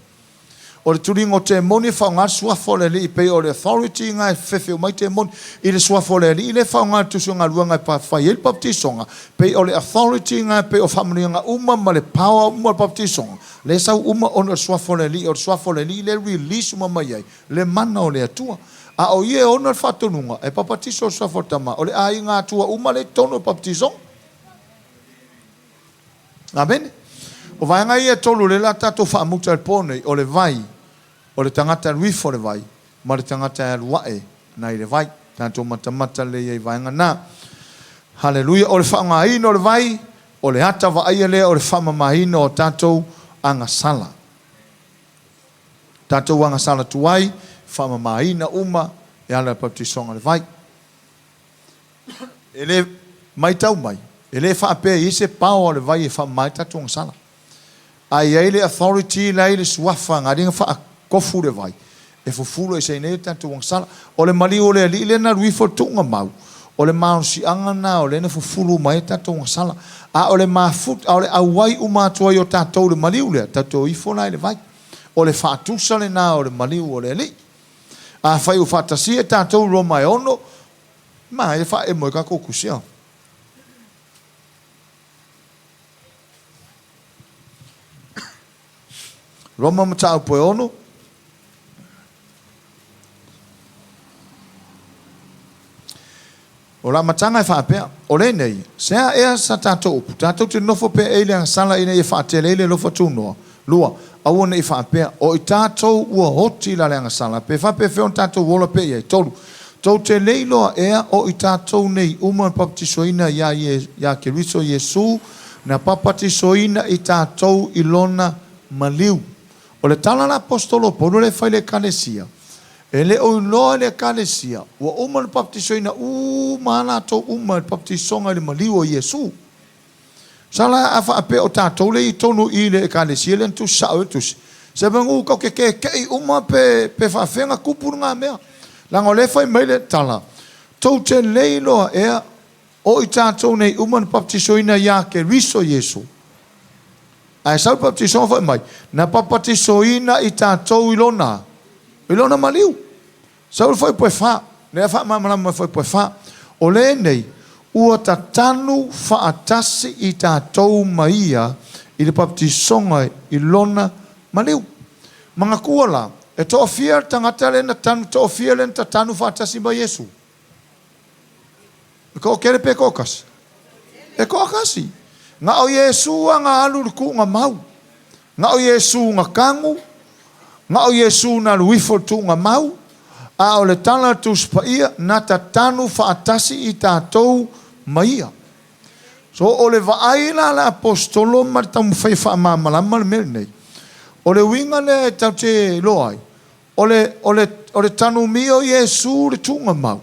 S1: O le tuliga o temoni e faaaoga le Suafa o le Alii e pei o le authority lena e fefefe uma ai temoni. I le Suafa o le Alii lea e faaaoga e le Tusi o Galuega e fai ai le papatisoga, pei o le authority lena e pei o faamanuiaga uma ma le power uma o le papatisoga, lea e sau uma ona o le Suafa o le Alii. O le Suafa o le Alii lea e release uma mai ai le mana o le Atua. A o ia e ona le faatonuga e papatiso i le Suafa o le Tama, o le aiga Atua uma lea e i totonu o le papatisoga. Amene. O vaega ia e tolu lea o le a tatou faamuta i le po nei, o le vai, o le tagata e alu ifo i le vai, ma le tagata e alu ae nai le vai. Tatou matamata lelei ai i vaega na. Haleluia! O le faaaogaina o le vai, o le ata vaaia lea o le faamamaina o tatou agasala. Tatou agasala tuai, faamamaina uma e ala i le papatisoga o le vai. E le matau mai, e le faapea e i ai se power o le vai e faamama ai tatou agasala. Ae i ai le authority la e i le suafa na alii faakofu le vai e fufulu eseina ai tatou agasala. O le maliu o le Alii lea na alu ifo i le tuugamau, o le malosiaga lena o lea na fufulu uma ai tatou agasala. A o le mafuta, a o le auai uma atu ai o tatou i le maliu lea, tatou te o ifo la i le vai. O le faatusa lena o le maliu o le Alii. Afai ua faatasia tatou i Roma e ono, ma e faaemo ai tatou tusi a. Roma mataupu e ono. O le amataga e faapea, O lenei, se a ea sa tatou upu, tatou te nofo pea ea i le agasala ina ia faatele ai le alofa tunoa? Lua, aua ne i faapea, O i tatou ua oti la le agasala, pe faapefea ona tatou ola pea i ai? Tolu, tou te le iloa ea o i tatou nei uma na papatisoina iā iā Keriso Iesu, na papatisoina i tatou i Lona maliu. O le tala a le Aposetolo o Paulo lea e fai i le Ekalesia, E le o iloa e le Ekalesia, ua uma ona papatisoina uma lava latou uma i le papatisoga i le maliu o Iesu. Sala a faapea o tatou lea i totonu i i le Ekalesia lea na tusi sao ai le tusi, semanu tatou te keke'i uma pe pe faafefea ona tupu lena mea. Leaga o lea e fai mai le tala, Tou te le iloa ea o i tatou nei uma na papatisoina iā Keriso Iesu. Ae sau le papatisoga fai mai, na papatisoina i tatou i lona, i lona maliu. Sau le fuaiupu e fa, lea faamalamalama mai fuaiupu e fa. O lenei, ua tatanu faatasi i tatou ma ia i le papatisoga i lona maliu. Manatua la, e toafia le tagata lea na tanu, toafia lea na tatanu faatasi ma Iesu? E toatele pe toatasi? E toatasi. Na o Iesu lava na alu i le tuuga mau. Na o Iesu na tanu, na o Iesu na alu ifo i le tuuga mau, a o le tala a le Tusi Paia, na tatanu faatasi i tatou ma Ia. So, o le vaai la a le Aposetolo ma le taumafai e faamalamalama le mea lenei, o le uiga lea e tatou te iloa ai, O le, o le, o le tanumia o Iesu le tuugamau,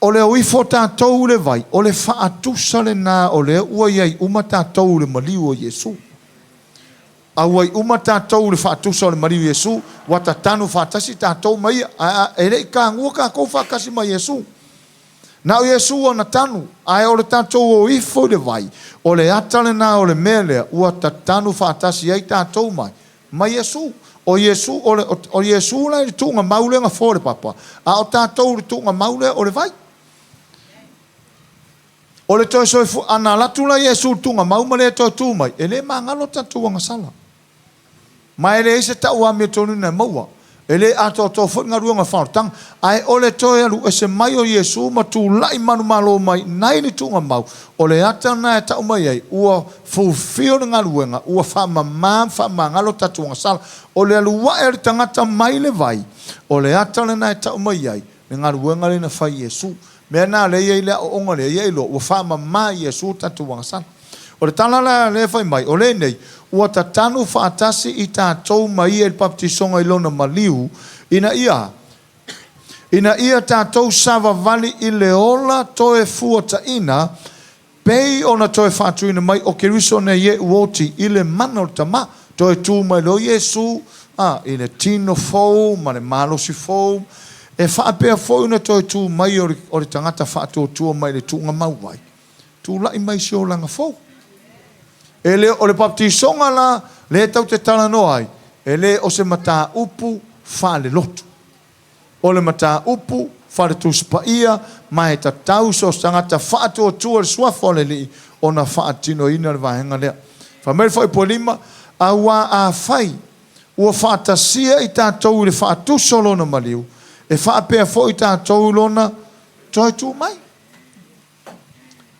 S1: o le o ifo tatou i le vai, o le faatusa lena o lea ua i ai uma tatou i le maliu o Iesu. A ua i uma tatou i le faatusa o le maliu o Iesu, ua tatanu faatasi tatou ma Ia. A, a, e le i tagua tatou faatasi ma Iesu. Na o Iesu ana tanu, ae o le tatou o ifo i le vai, o le ata lena o le mea lea ua tatanu faatasi ai tatou ma, ma Iesu. O Iesu, o le, o Iesu la i le tuugamau lea na fo e le papa, a o tatou i le tuugamau lea o le vai. O le toe soifua, a na alu atu la Iesu i le tuugamau ma le toe tu mai, e le magalo tatou agasala. Ma e leai se tau amiotonu na e maua. E le atoatoa foi le galuega o le faaolataga, ae o le toe alu ese mai o Iesu ma tulai manumalo mai nai le tuugamau, o le ata lena e tau mai ai, ua fulfill le galuega, ua faamama ma faamagalo tatou agasala. O le alu ae o le tagata mai le vai, o le ata lena e tau mai ai le galuega lea na fai e Iesu. Mea lena lea e i ai le aoaoga lea, ia iloa ua faamama e Iesu tatou agasala. O le tala la lea e fai mai, o lenei, ua tatanu faatasi i tatou ma ia i le papatisoga i lona maliu, ina ia, ina ia tatou savavali i le ola toe fuataina, pei ona toe faatuina mai o Keriso nei e oti i le mana o le Tama. Toe tu mai loa Iesu a, i le tino fou ma le malosi fou, e faapea foi ona toe tu mai o le tagata faatuatua mai le tuugamau ai, tulai mai se olaga fou. E le o le baptisoga la lea tatou te talanoa ai, e le o se mataupu faalelotu. O le mataupu faale-Tusi Paia, ma e tatau so o se tagata faatuatua i le Suafa o le Alii ona faatinoina le vaega lea. Fai mai le Fuaiupu 5, Auā afai ua faatasia i tatou i le faatusa o lona maliu, e faapea foi tatou i lona toe tu mai.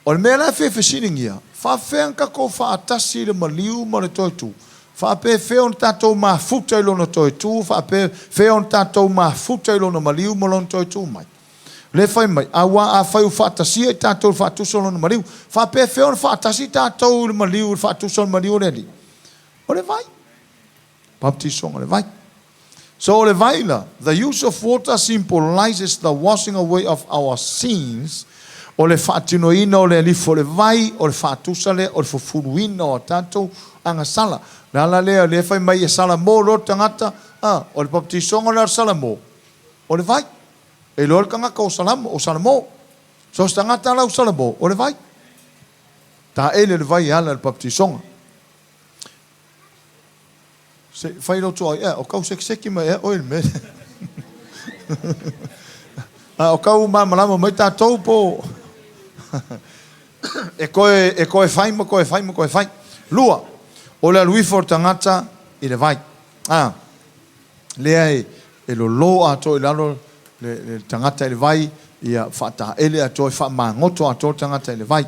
S1: O le mea la e fia fesiligia, faafefea ona tatou faatasi i le maliu ma le toe tu? Faapefea ona tatou mafuta i lona toe tu? Faapefea ona tatou mafuta i lona maliu ma lona toe tu mai? Lea fai mai, auā afai ua faatasia i tatou i le faatusa o lona maliu. Faapefea ona faatasi tatou i le maliu, i le faatusa o le maliu o le Alii? O le vai. Baptisoga o le vai. So o le vai la, the use of water symbolizes the washing away of our sins, o le faatinoina o le alifo o le vai, o le faatusa lea o le fufuluina o a tatou agasala. O le ala lea, lea fai mai e salamo loa le tagata, a, o le baptisoga lea o le salamo, o le vai. E iloa le tagata o salamo, o salamo. So o se tagata la ua salamo, o le vai. Taele le vai e ala i le baptisoga. Se i fai lou toa ai, ea, o kau sekiseki mai ea oe i le mea lea. A o kau malamalama mai tatou po e toe, e toe fai ma toe fai ma toe fai. Lua, o le alu ifo o le tagata i le vai. A, lea e, e lolo atoa i lalo le, le tagata i le vai, ia faataele atoa, e faamagoto atoa le tagata i le vai.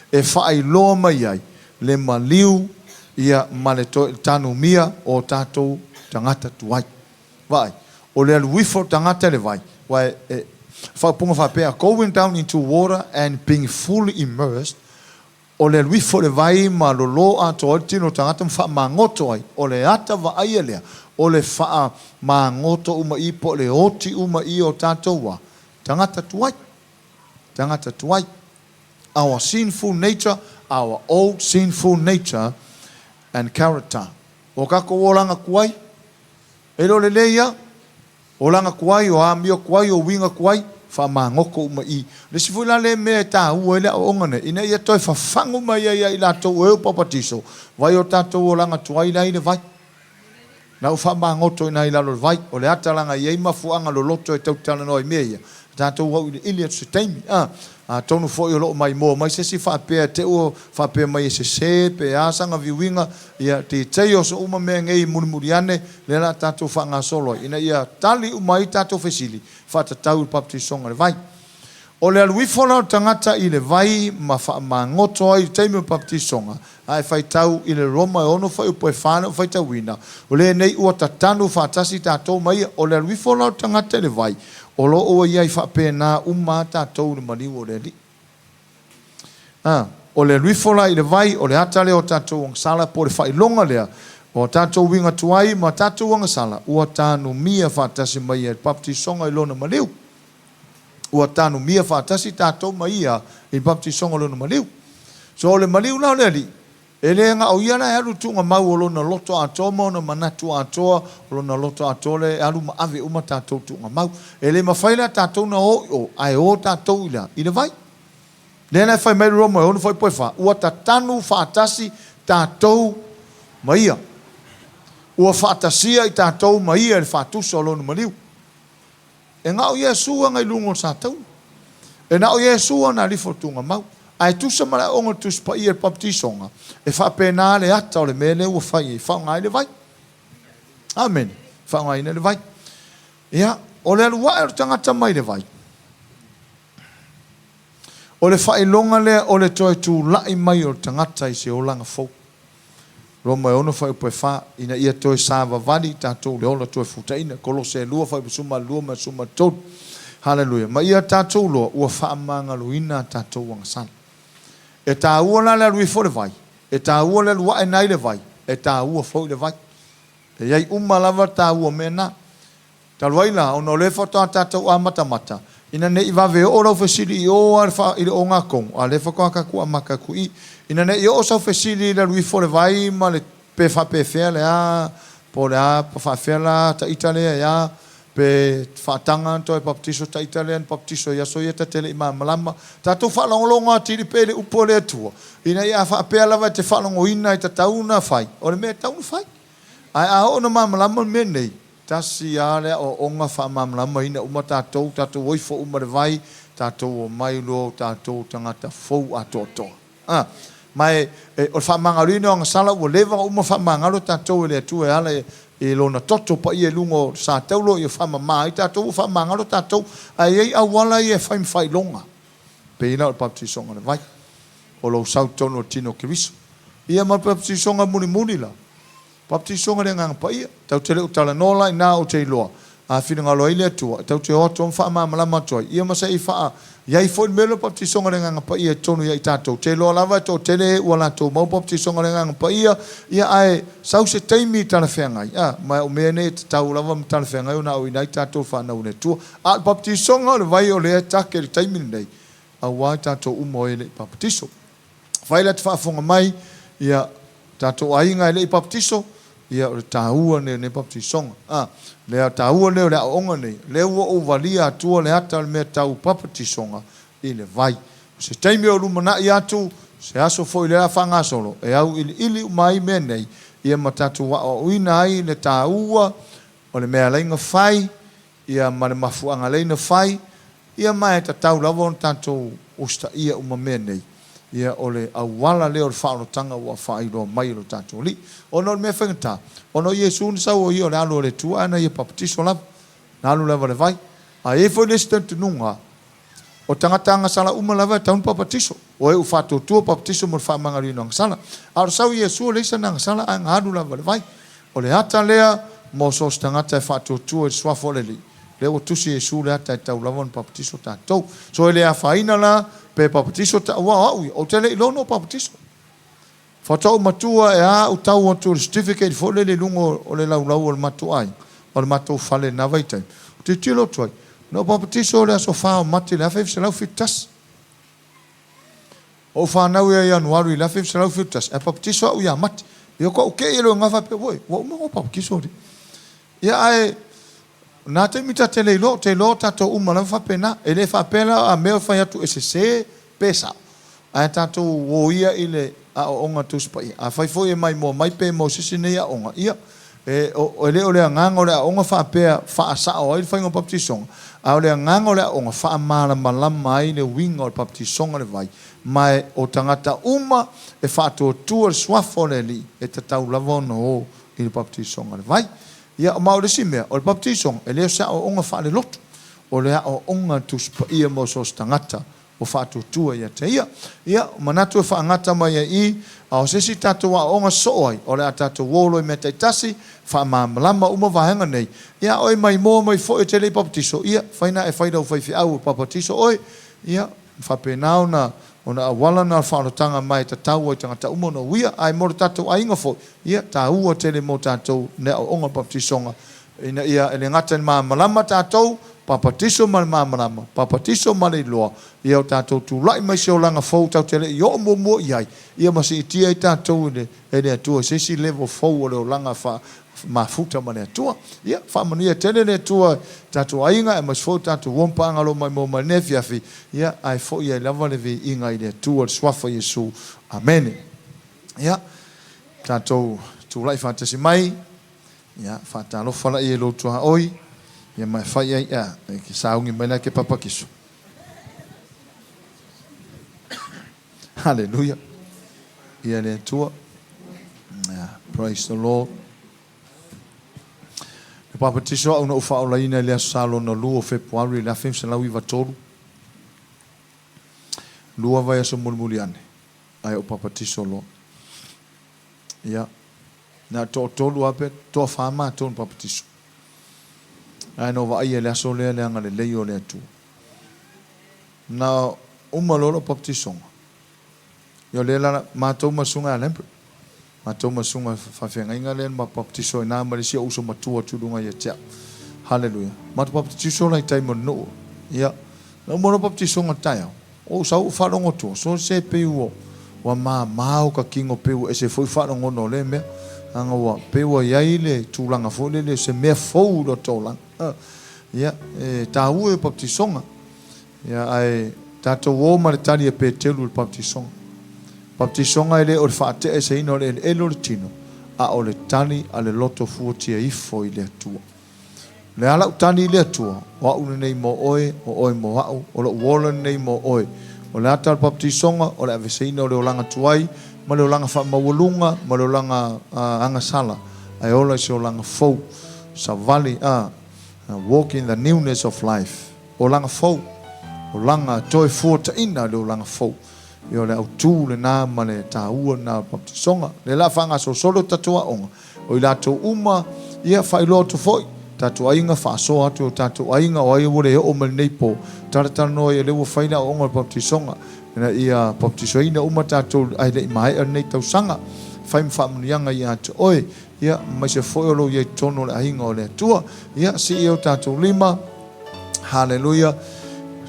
S1: E faailoa mai ai le maliu ia ma le toe tanumia o tatou tagata tuai. Vaai, o le alu ifo o le tagata i le vai, aua e, e, faaupuga faapea, going down into water and being fully immersed, o le alu ifo i le vai ma lolo atoa ai le tino o le tagata ma faamagoto ai, o le ata vaaia lea, o le faamagoto uma i po o le oti uma i o tatou a tagata tuai. Tagata tuai. Our sinful nature, our old sinful nature and character. O tatou olaga tuai, e le o lelei a, olaga tuai, o amio tuai, o uiga tuai, faamagoto uma i. Le isi foi la lea mea e taua ai le aoaoga nei, ina ia toe fafagu mai ai ia i latou o e ua papatiso, vai o tatou olaga tuai la i le vai. La ua faamagoto i ina i lalo o le vai. O le ata laga e i ai mafuaaga loloto e tau talanoa i mea ia, tatou auiliili atu se taimi. A, atonu foi o lo o maimoa mai se isi faapea te ua faapea mai e sese pe a sana viuiga, ia details uma mea nei mulimuli ane, lea la tatou faagasolo ai, ina ia tali uma ai tatou fesili faatatau i le papatisoga i le vai. O le alu ifo la o le tagata i le vai ma faamagoto ai i le taimi o le papatisoga, a e faitau i le Roma e 6 fuaiupu e 4 na ou faitauina, o lenei ua tatanu faatasi tatou ma ia. O le alu ifo la o le tagata i le vai, o lo o ua i ai faapena uma a tatou i le maliu o le Alii. A, o le alu ifo la i le vai, o le ata lea o tatou agasala po o le faailoga lea o tatou uiga tuai ma tatou agasala ua tanumia faatasi mai ia i le papatisoga i lona maliu. Ua tanumia faatasi tatou ma ia i le baptisoga o lona maliu. So o le maliu la o le Alii, e le na o ia la e alu i le tuugamau o lona loto atoa ma ona manatu atoa, o lona loto atoa lea e alu ma ave uma tatou i le tuugamau. E le mafai la tatou na o i o, ae o tatou i le a? I le vai. Lea la e fai mai le Roma e 6 fuaiupu e 4, ua tatanu faatasi tatou ma ia. Ua faatasia i tatou ma ia i le faatusa o lona maliu. E na o Iesu ana i luga o le sataua. E na o Iesu ana alifo o le tuugamau. Ae tusa ma le aoga o le Tusi Paia i le Papatisoga, e faapena le ata o le mea lea ua fai ai, faaaoga ai le vai. Amene. Faaaogaina le vai. Ia, o le alu ae o le tagata mai le vai, o le faailoga lea o le toe tulai mai o le tagata i se olaga fou. Roma e 6 fuaiupu e 4, ina ia toe savavali i tatou i le ola toe futaina. Kolose e 2 fuaiupu 12 ma le 13. Haleluia. Ma ia tatou iloa ua faamagaloina a tatou agasala. E taua la le alu ifo i le vai, e taua le alu ae nai le vai, e taua foi le vai. E i ai uma lava taua o mea na. Talu ai la, ona o lea faatoa tatou amatamata, ina ne i vave oo lau fesili i o lava i le ogatotonu, a o lea faatoa tatou amata atu i i, ina ne i oo sau fesili i le alu ifo o le vai ma le pe faapefea le a, po o le a, pe faafefea la ta ita lea e a, pe faataga ona toe papatiso ta ita lea na papatiso i aso ia ta te le i malamalama. Tatou faalogologo atili pea i le upu a le Atua, ina ia a faapea lava e te faalogoina e tatau ona fai, o le mea e tatau ona fai. Ae a oo ina malamalama le mea nei, tasi lava le aoaoga faamalamalamaina uma tatou, tatou o ifo uma i le vai, tatou omai loa o tatou tagata fou atoatoa. A. Ma e, e, o le faamagaloina o agasala ua leva ona uma faamagalo tatou e le Atua e ala i Lona toto paia i luga o le sa taulo ia faamama ai tatou, ua faamagalo tatou. Ae i ai auala ia e fai ma faailoga, pei la o le papatisoga o le vai, o lou sau i totonu o le tino o Keriso. Ia ma le papatisoga mulimuli la, Papatisoga i le Agaga Paia. Tatou te le o talanoa la inā ou te iloa, a finagalo ai le Atua, e tatou te o atu ma faamalamalama atu ai, ia ma se i faa i ai foi le mea lea o le papatisoga i le Agaga Paia i totonu ia i tatou. Te iloa lava e toatele e ua latou maua papatisoga i le Agaga Paia, ia ae sau se taimi talafeagai, a, ma o mea nei e tatau lava ma talafeagai ona auina ai tatou fanau i le Atua. A o le papatisoga o le vai o lea e take i le taimi lenei, aua i tatou uma o e le i papatiso. Fai la te faafofoga mai, ia, tatou aiga e le i papatiso, ia, o le taua lenei o lenei papatisoga. A, le taua lenei o le aoaoga lenei, lea ua ou valia atua le ata o le mea tau papatisoga i le vai. O se taimi o lumanai atu, se aso foi lea faagasolo, e auiliili uma ai mea nei, ia ma tatou aoaoina ai le taua o le mea alai na fai, ia ma le mafuaaga alai na fai, Ia ma e tatau lava ona tatou usitaia uma mea nei, ia o le auala lea o le faaolataga ua faailoa mai e lo tatou Alii. Ona o le mea faigata, ona o Iesu na sau o ia o le alo o le Atua ae na ia papatiso lava, na alu lava i le vai. Ae i ai foi le isi talitonuga, o tagata agasala uma lava e tatau ona papatiso. O e ua faatuatua papatiso mo le faamagaloina o agasala. A o le sau o Iesu e leai sana agasala ae na alu lava i le vai. O le ata lea mo so o se tagata e faatuatua i le suafa o le Alii, lea ua tusi Iesu le ata e tau lava ona papatiso tatou. So e le afaina la pe papatiso ta, aua o au ia, ou te le i iloa ona ou papatiso. Faatoa ou matua e a ou tau atu o le certificate foi lele i luga o le laulau o le matou aiga, o le matou fale i lena vaitaimi. Ou tilotilo atu ai, na ou papatiso i le aso 4 o Mati i le 1971. Ou fanau ia Ianuari i le 1971, ae papatiso au ia Mati. Ia ko au kei e loe nga faapea, Oi, ua uma ona papatiso alii. Ia ae, na taimi ta te le iloa, ou te iloa o tatou uma lava faapena. E le faapea la a mea e fai atu e sese pe sao, ae tatou o ia i le aoaoga Tusi Paia. Afai foi e maimoa mai pe mo se isi nei aoga, ia, E, o, e le o le agaga o le aoga faapea faasao ai le faiga o papatisoga, a o le agaga o le aoga faamalamalama ai le uiga o le papatisoga le vai, ma e o tagata uma e faatuatua le suafa o le Alii e tatau lava ona o i le papatisoga le vai. Ia, ma o le isi mea, o le papatisoga, e le o se aoaoga faalelotu, o le aoaoga Tusi Paia mo so o se tagata ua faatuatua ia te ia. Ia, manatu e faagata mai ai i, a o se isi tatou aoaoga sosoo ai, o le a tatou o loa i mea taitasi, faamalamalama uma vaega nei. Ia, a oe maimoa mai foi e te le i papatiso, ia, fai na e fai lau faifeau e papatiso oe. Ia, faapena ona, ona auala na o le faaolataga mai e tatau ai tagata uma ona uia. Ae mo le tatou aiga foi, ia, taua tele mo tatou le aoaoga o le papatisoga, ina ia e le gata i le malamalama tatou, papatiso ma le malamalama, papatiso ma le iloa, ia o tatou tulai mai se olaga fou tatou te le i oo muamua i ai, ia ma siitia ai tatou i le, e le Atua i se isi level fou o le olaga faa, mafuta ma le Atua. Ia, faamanuia tele le Atua i tatou aiga aemaise foi o tatou uo ma paaga lo maimoa mai lenei afiafi, ia, ae foi ai lava le viiga i le Atua i le Suafa Iesu. Amene. Ia, tatou tulai faatasi mai. Ia, faatalofa laia i lou tuaoi, ia ma e fai ai, ia, e ke sauni mai la ke papatiso. Haleluia. Ia le Atua. Yeah, praise the Lord. Le papatiso au na ou faaolaina i le Aso Sa lona lua o Fepuari i le 1993, lua vaiaso mulimuli ane, ae ou papatiso loa. Ia, na o le toatolu lava pe toafa matou na papatiso. Ae na ou vaaia i le aso lea le agalelei o le Atua. Na uma loa lau papatisoga, ia o lea la matou ma le susuga ia Lambert, matou ma le susuga faafeagaiga lea na ma papatiso ai na ma le isi ou uso matua atu i luga ia te au. Haleluia. Matou papatiso la i tai ma le nuu. Ia, na uma loa papatisoga i le taeao, ou sau ou faalogo atu, so se pei ua ua mama o ka kino pei ua ese foi faalogona o lea mea. Leaga ua pei ua i ai le tulaga foi lele o se mea fou i lota olaga. Ia, e taua ia o papatisoga. Ia, ae tatou o ma le tali a Peteru i le papatisoga. Papatisoga e le o le faate'eseina o le eleele o le tino, a o le tali a le loto fuatia ifo i le Atua. O le a la'u tali i le Atua? O a'u lenei mo oe, o oe mo a'u, o lo'u ola lenei mo oe. O le ata o le papatisoga, o le aveseina o le olaga tuai ma le olaga faamaualuga ma le olaga agasala, ae ola i se olaga fou, savali, a, walk in the newness of life. Olaga fou, olaga toe fuataina le olaga fou. Ia o le autu lena ma le taua lena o le papatisoga. Lea la faagasolosolo le tatou aoga, o i latou uma, ia faailoa atu foi, tatou aiga, faasoa atu i o tatou aiga, o ai ua le oo mai lenei po, talatalanoa ia lea ua fai le aoaoga o le papatisoga, ina ia papatisoina uma tatou ae le i maea lenei tausaga. Fai ma faamanuiaga ia te oe, ia, aemaise foi o lou i ai i totonu o le aiga o le Atua. Ia, sii o tatou lima. Haleluia.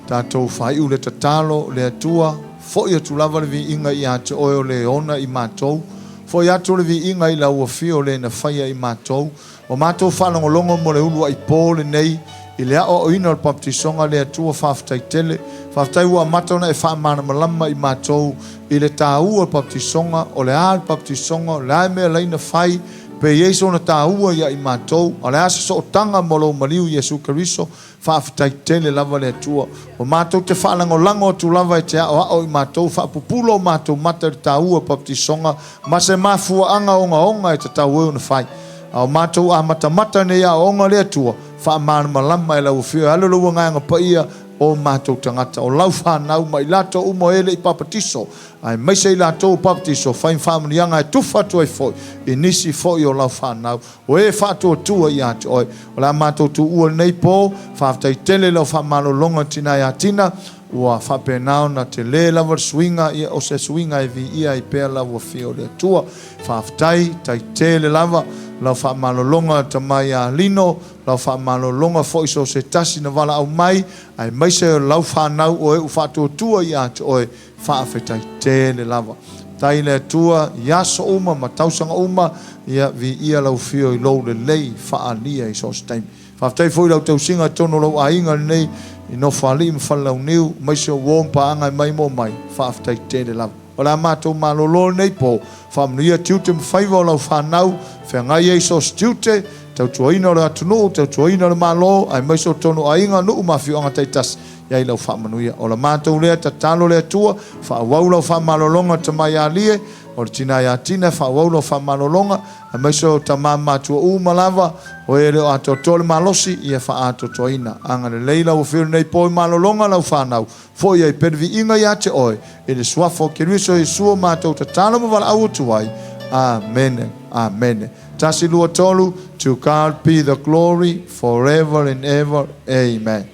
S1: Tatou faaiu le tatalo, le Atua, foi atu lava le viiga ia te oe o le ona i matou. Foi atu le viiga i lau afio le na faia i matou. O matou faalogologo mo le uluai po lenei i le aoaoina o le papatisoga, le Atua, faafetai tele. Faafetai ua amata ona e faamalamalama i matou i le taua o le papatisoga, o le a le papatisoga, o le a le mea laina fai, pe i ai sona taua ia i matou, a o le a se sootaga mo lou maliu Iesu Keriso. Faafetai tele lava le Atua. Ua matou te faalagolago atu lava e te aoao i matou, faapupulo o matou mata i le taua o papatisoga ma se mafuaaga ogaoga e tatau ai ona fai. A o matou amatamata nei aoaoga le Atua, faamalamalama e lau Afio e alu lou Agaga Paia o matou tagata, o lau fanau ma i latou uma o e le i papatiso, aemaise i latou o papatiso, fai ma faamanuiaga e tufa atu ai foi i nisi foi o lau fanau, o e faatuatua ia te oe. O le a matou tuua lenei po, faafetai tele i lau faamalologa tina ia Tina, ua faapena ona tele lava le suiga, ia o se suiga e viia ai pea lau Afio le Atua. Faafetai, tai tele lava lau faamalologa tama ia Lino, lau faamalologa foi so se tasi na valaau mai, aemaise o lau fanau o e ua faatuatua ia te oe, faafetai tele lava. Tai le Atua i aso uma ma tausaga uma, ia viia lau Afio i lou lelei faaalia i so o se taimi. Faafetai foi i lau tausiga i totonu o lou aiga lenei i Nofoalii ma Falelauniu, aemaise o uo ma paaga e maimoa mai, faafetai tele lava. O le a matou malolo lenei po, faamanuia tiute ma faiva o lau fanau, feagai ai so o se tiute, tautuaina o le atunuu, tautuaina o le Malo, aemaise o totonu o aiga, nuu ma afioaga taitasi, i ai lau faamanuia. O la matou lea tatalo le Atua, faaauau lau faamalologa tama ia Alie, o le tina ia Tina, faaauau lau faamalologa, aemaise o tama ma matua uma lava, o e le o atoatoa le malosi, ia faaatoatoaina. Agalelei lau Afio lenei po i malologa lau fanau, foi ai pea le viiga ia te oe, i le suafa o Keriso Iesu o matou tatalo ma valaau atu ai. Amene. Amene. Tasi, lua, tolu. To God be the glory forever and ever. Amen.